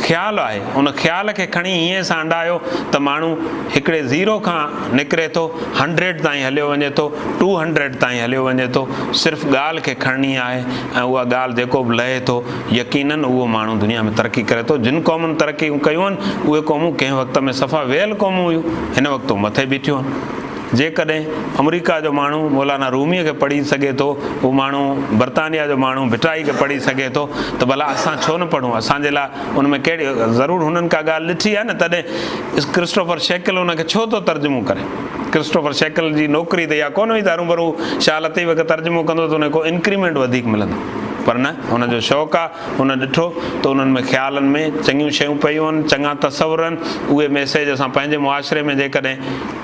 S1: خيال آهي، ان خيال کي کڻي هينئين سان انڊايو ته ماڻهو هڪڙي زيرو کان نڪري ٿو، هنڊريڊ تائين هليو وڃي ٿو، ٽو هنڊريڊ تائين هليو وڃي ٿو، صرف ڳالهه کي کڻڻي آهي ۽ اها ڳالهه جيڪو به لهي ٿو، يقينن اهو ماڻهو دنيا ۾ ترقي ڪري ٿو. جن قومن ترقيون ڪيون آهن، اهي قومون ڪنهن وقت ۾ صفا ويل قومون هيون، هن وقت هو مٿي بيٺيون آهن. جيڪڏهن آمريڪا جو ماڻهو مولانا روميء کي پڙهي سگهي ٿو، اهو ماڻهو برطانيا جو ماڻهو ڀٽائي کي پڙهي سگهي ٿو ته ڀلا اسان ڇو نه پڙهون؟ اسان جي لاء ان ۾ ڪهڙي ضرور هنن ڪا ڳالهه ڏٺي آهي نه تڏهن ڪرسٽوفر شيڪل ان کي ڇو ٿو ترجمو ڪري؟ ڪرسٽوفر شيڪل جي نوڪري ته اها ڪونه هئي ته هروڀرو شاهه لطيف کي ترجمو ڪندو ته ان کي ڪو انڪريمينٽ وڌيڪ ملندو پر نه هن جو شوق آهي هن ڏٺو ته انهن ۾ خيالن ۾ چڱيون شيون پيون آهن، چڱا تصور آهن، اهي ميسيج اسان پنهنجي معاشري ۾ جيڪڏهن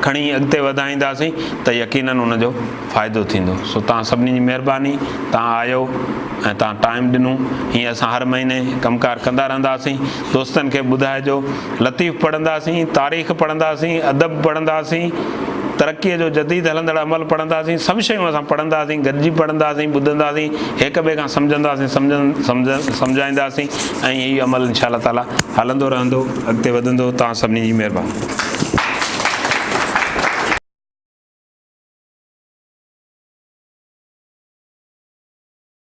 S1: کڻي اڳتي وڌائينداسين ته يقينن ان جو فائدو ٿيندو. سو توهان سڀني جي مهرباني توهان آيو ۽ توهان ٽائيم ڏنو. هيئن اسان هر مهيني ڪم ڪار ڪندا رهنداسين. دوستن کي به ٻڌائجو. لطيف پڙهنداسين، تاريخ پڙهنداسين، ادب پڙهنداسين، ترقيء جو جديد هلندڙ عمل پڙهنداسين، سڀ شيون اسان پڙهنداسين، گڏجي پڙهنداسين، ٻڌنداسين، هڪ ٻئي کان سمجهنداسين، سمجهائينداسين ۽ هي عمل انشاء الله تعاليٰ هلندو رهندو، اڳتي وڌندو. توهان سڀني جي مهرباني.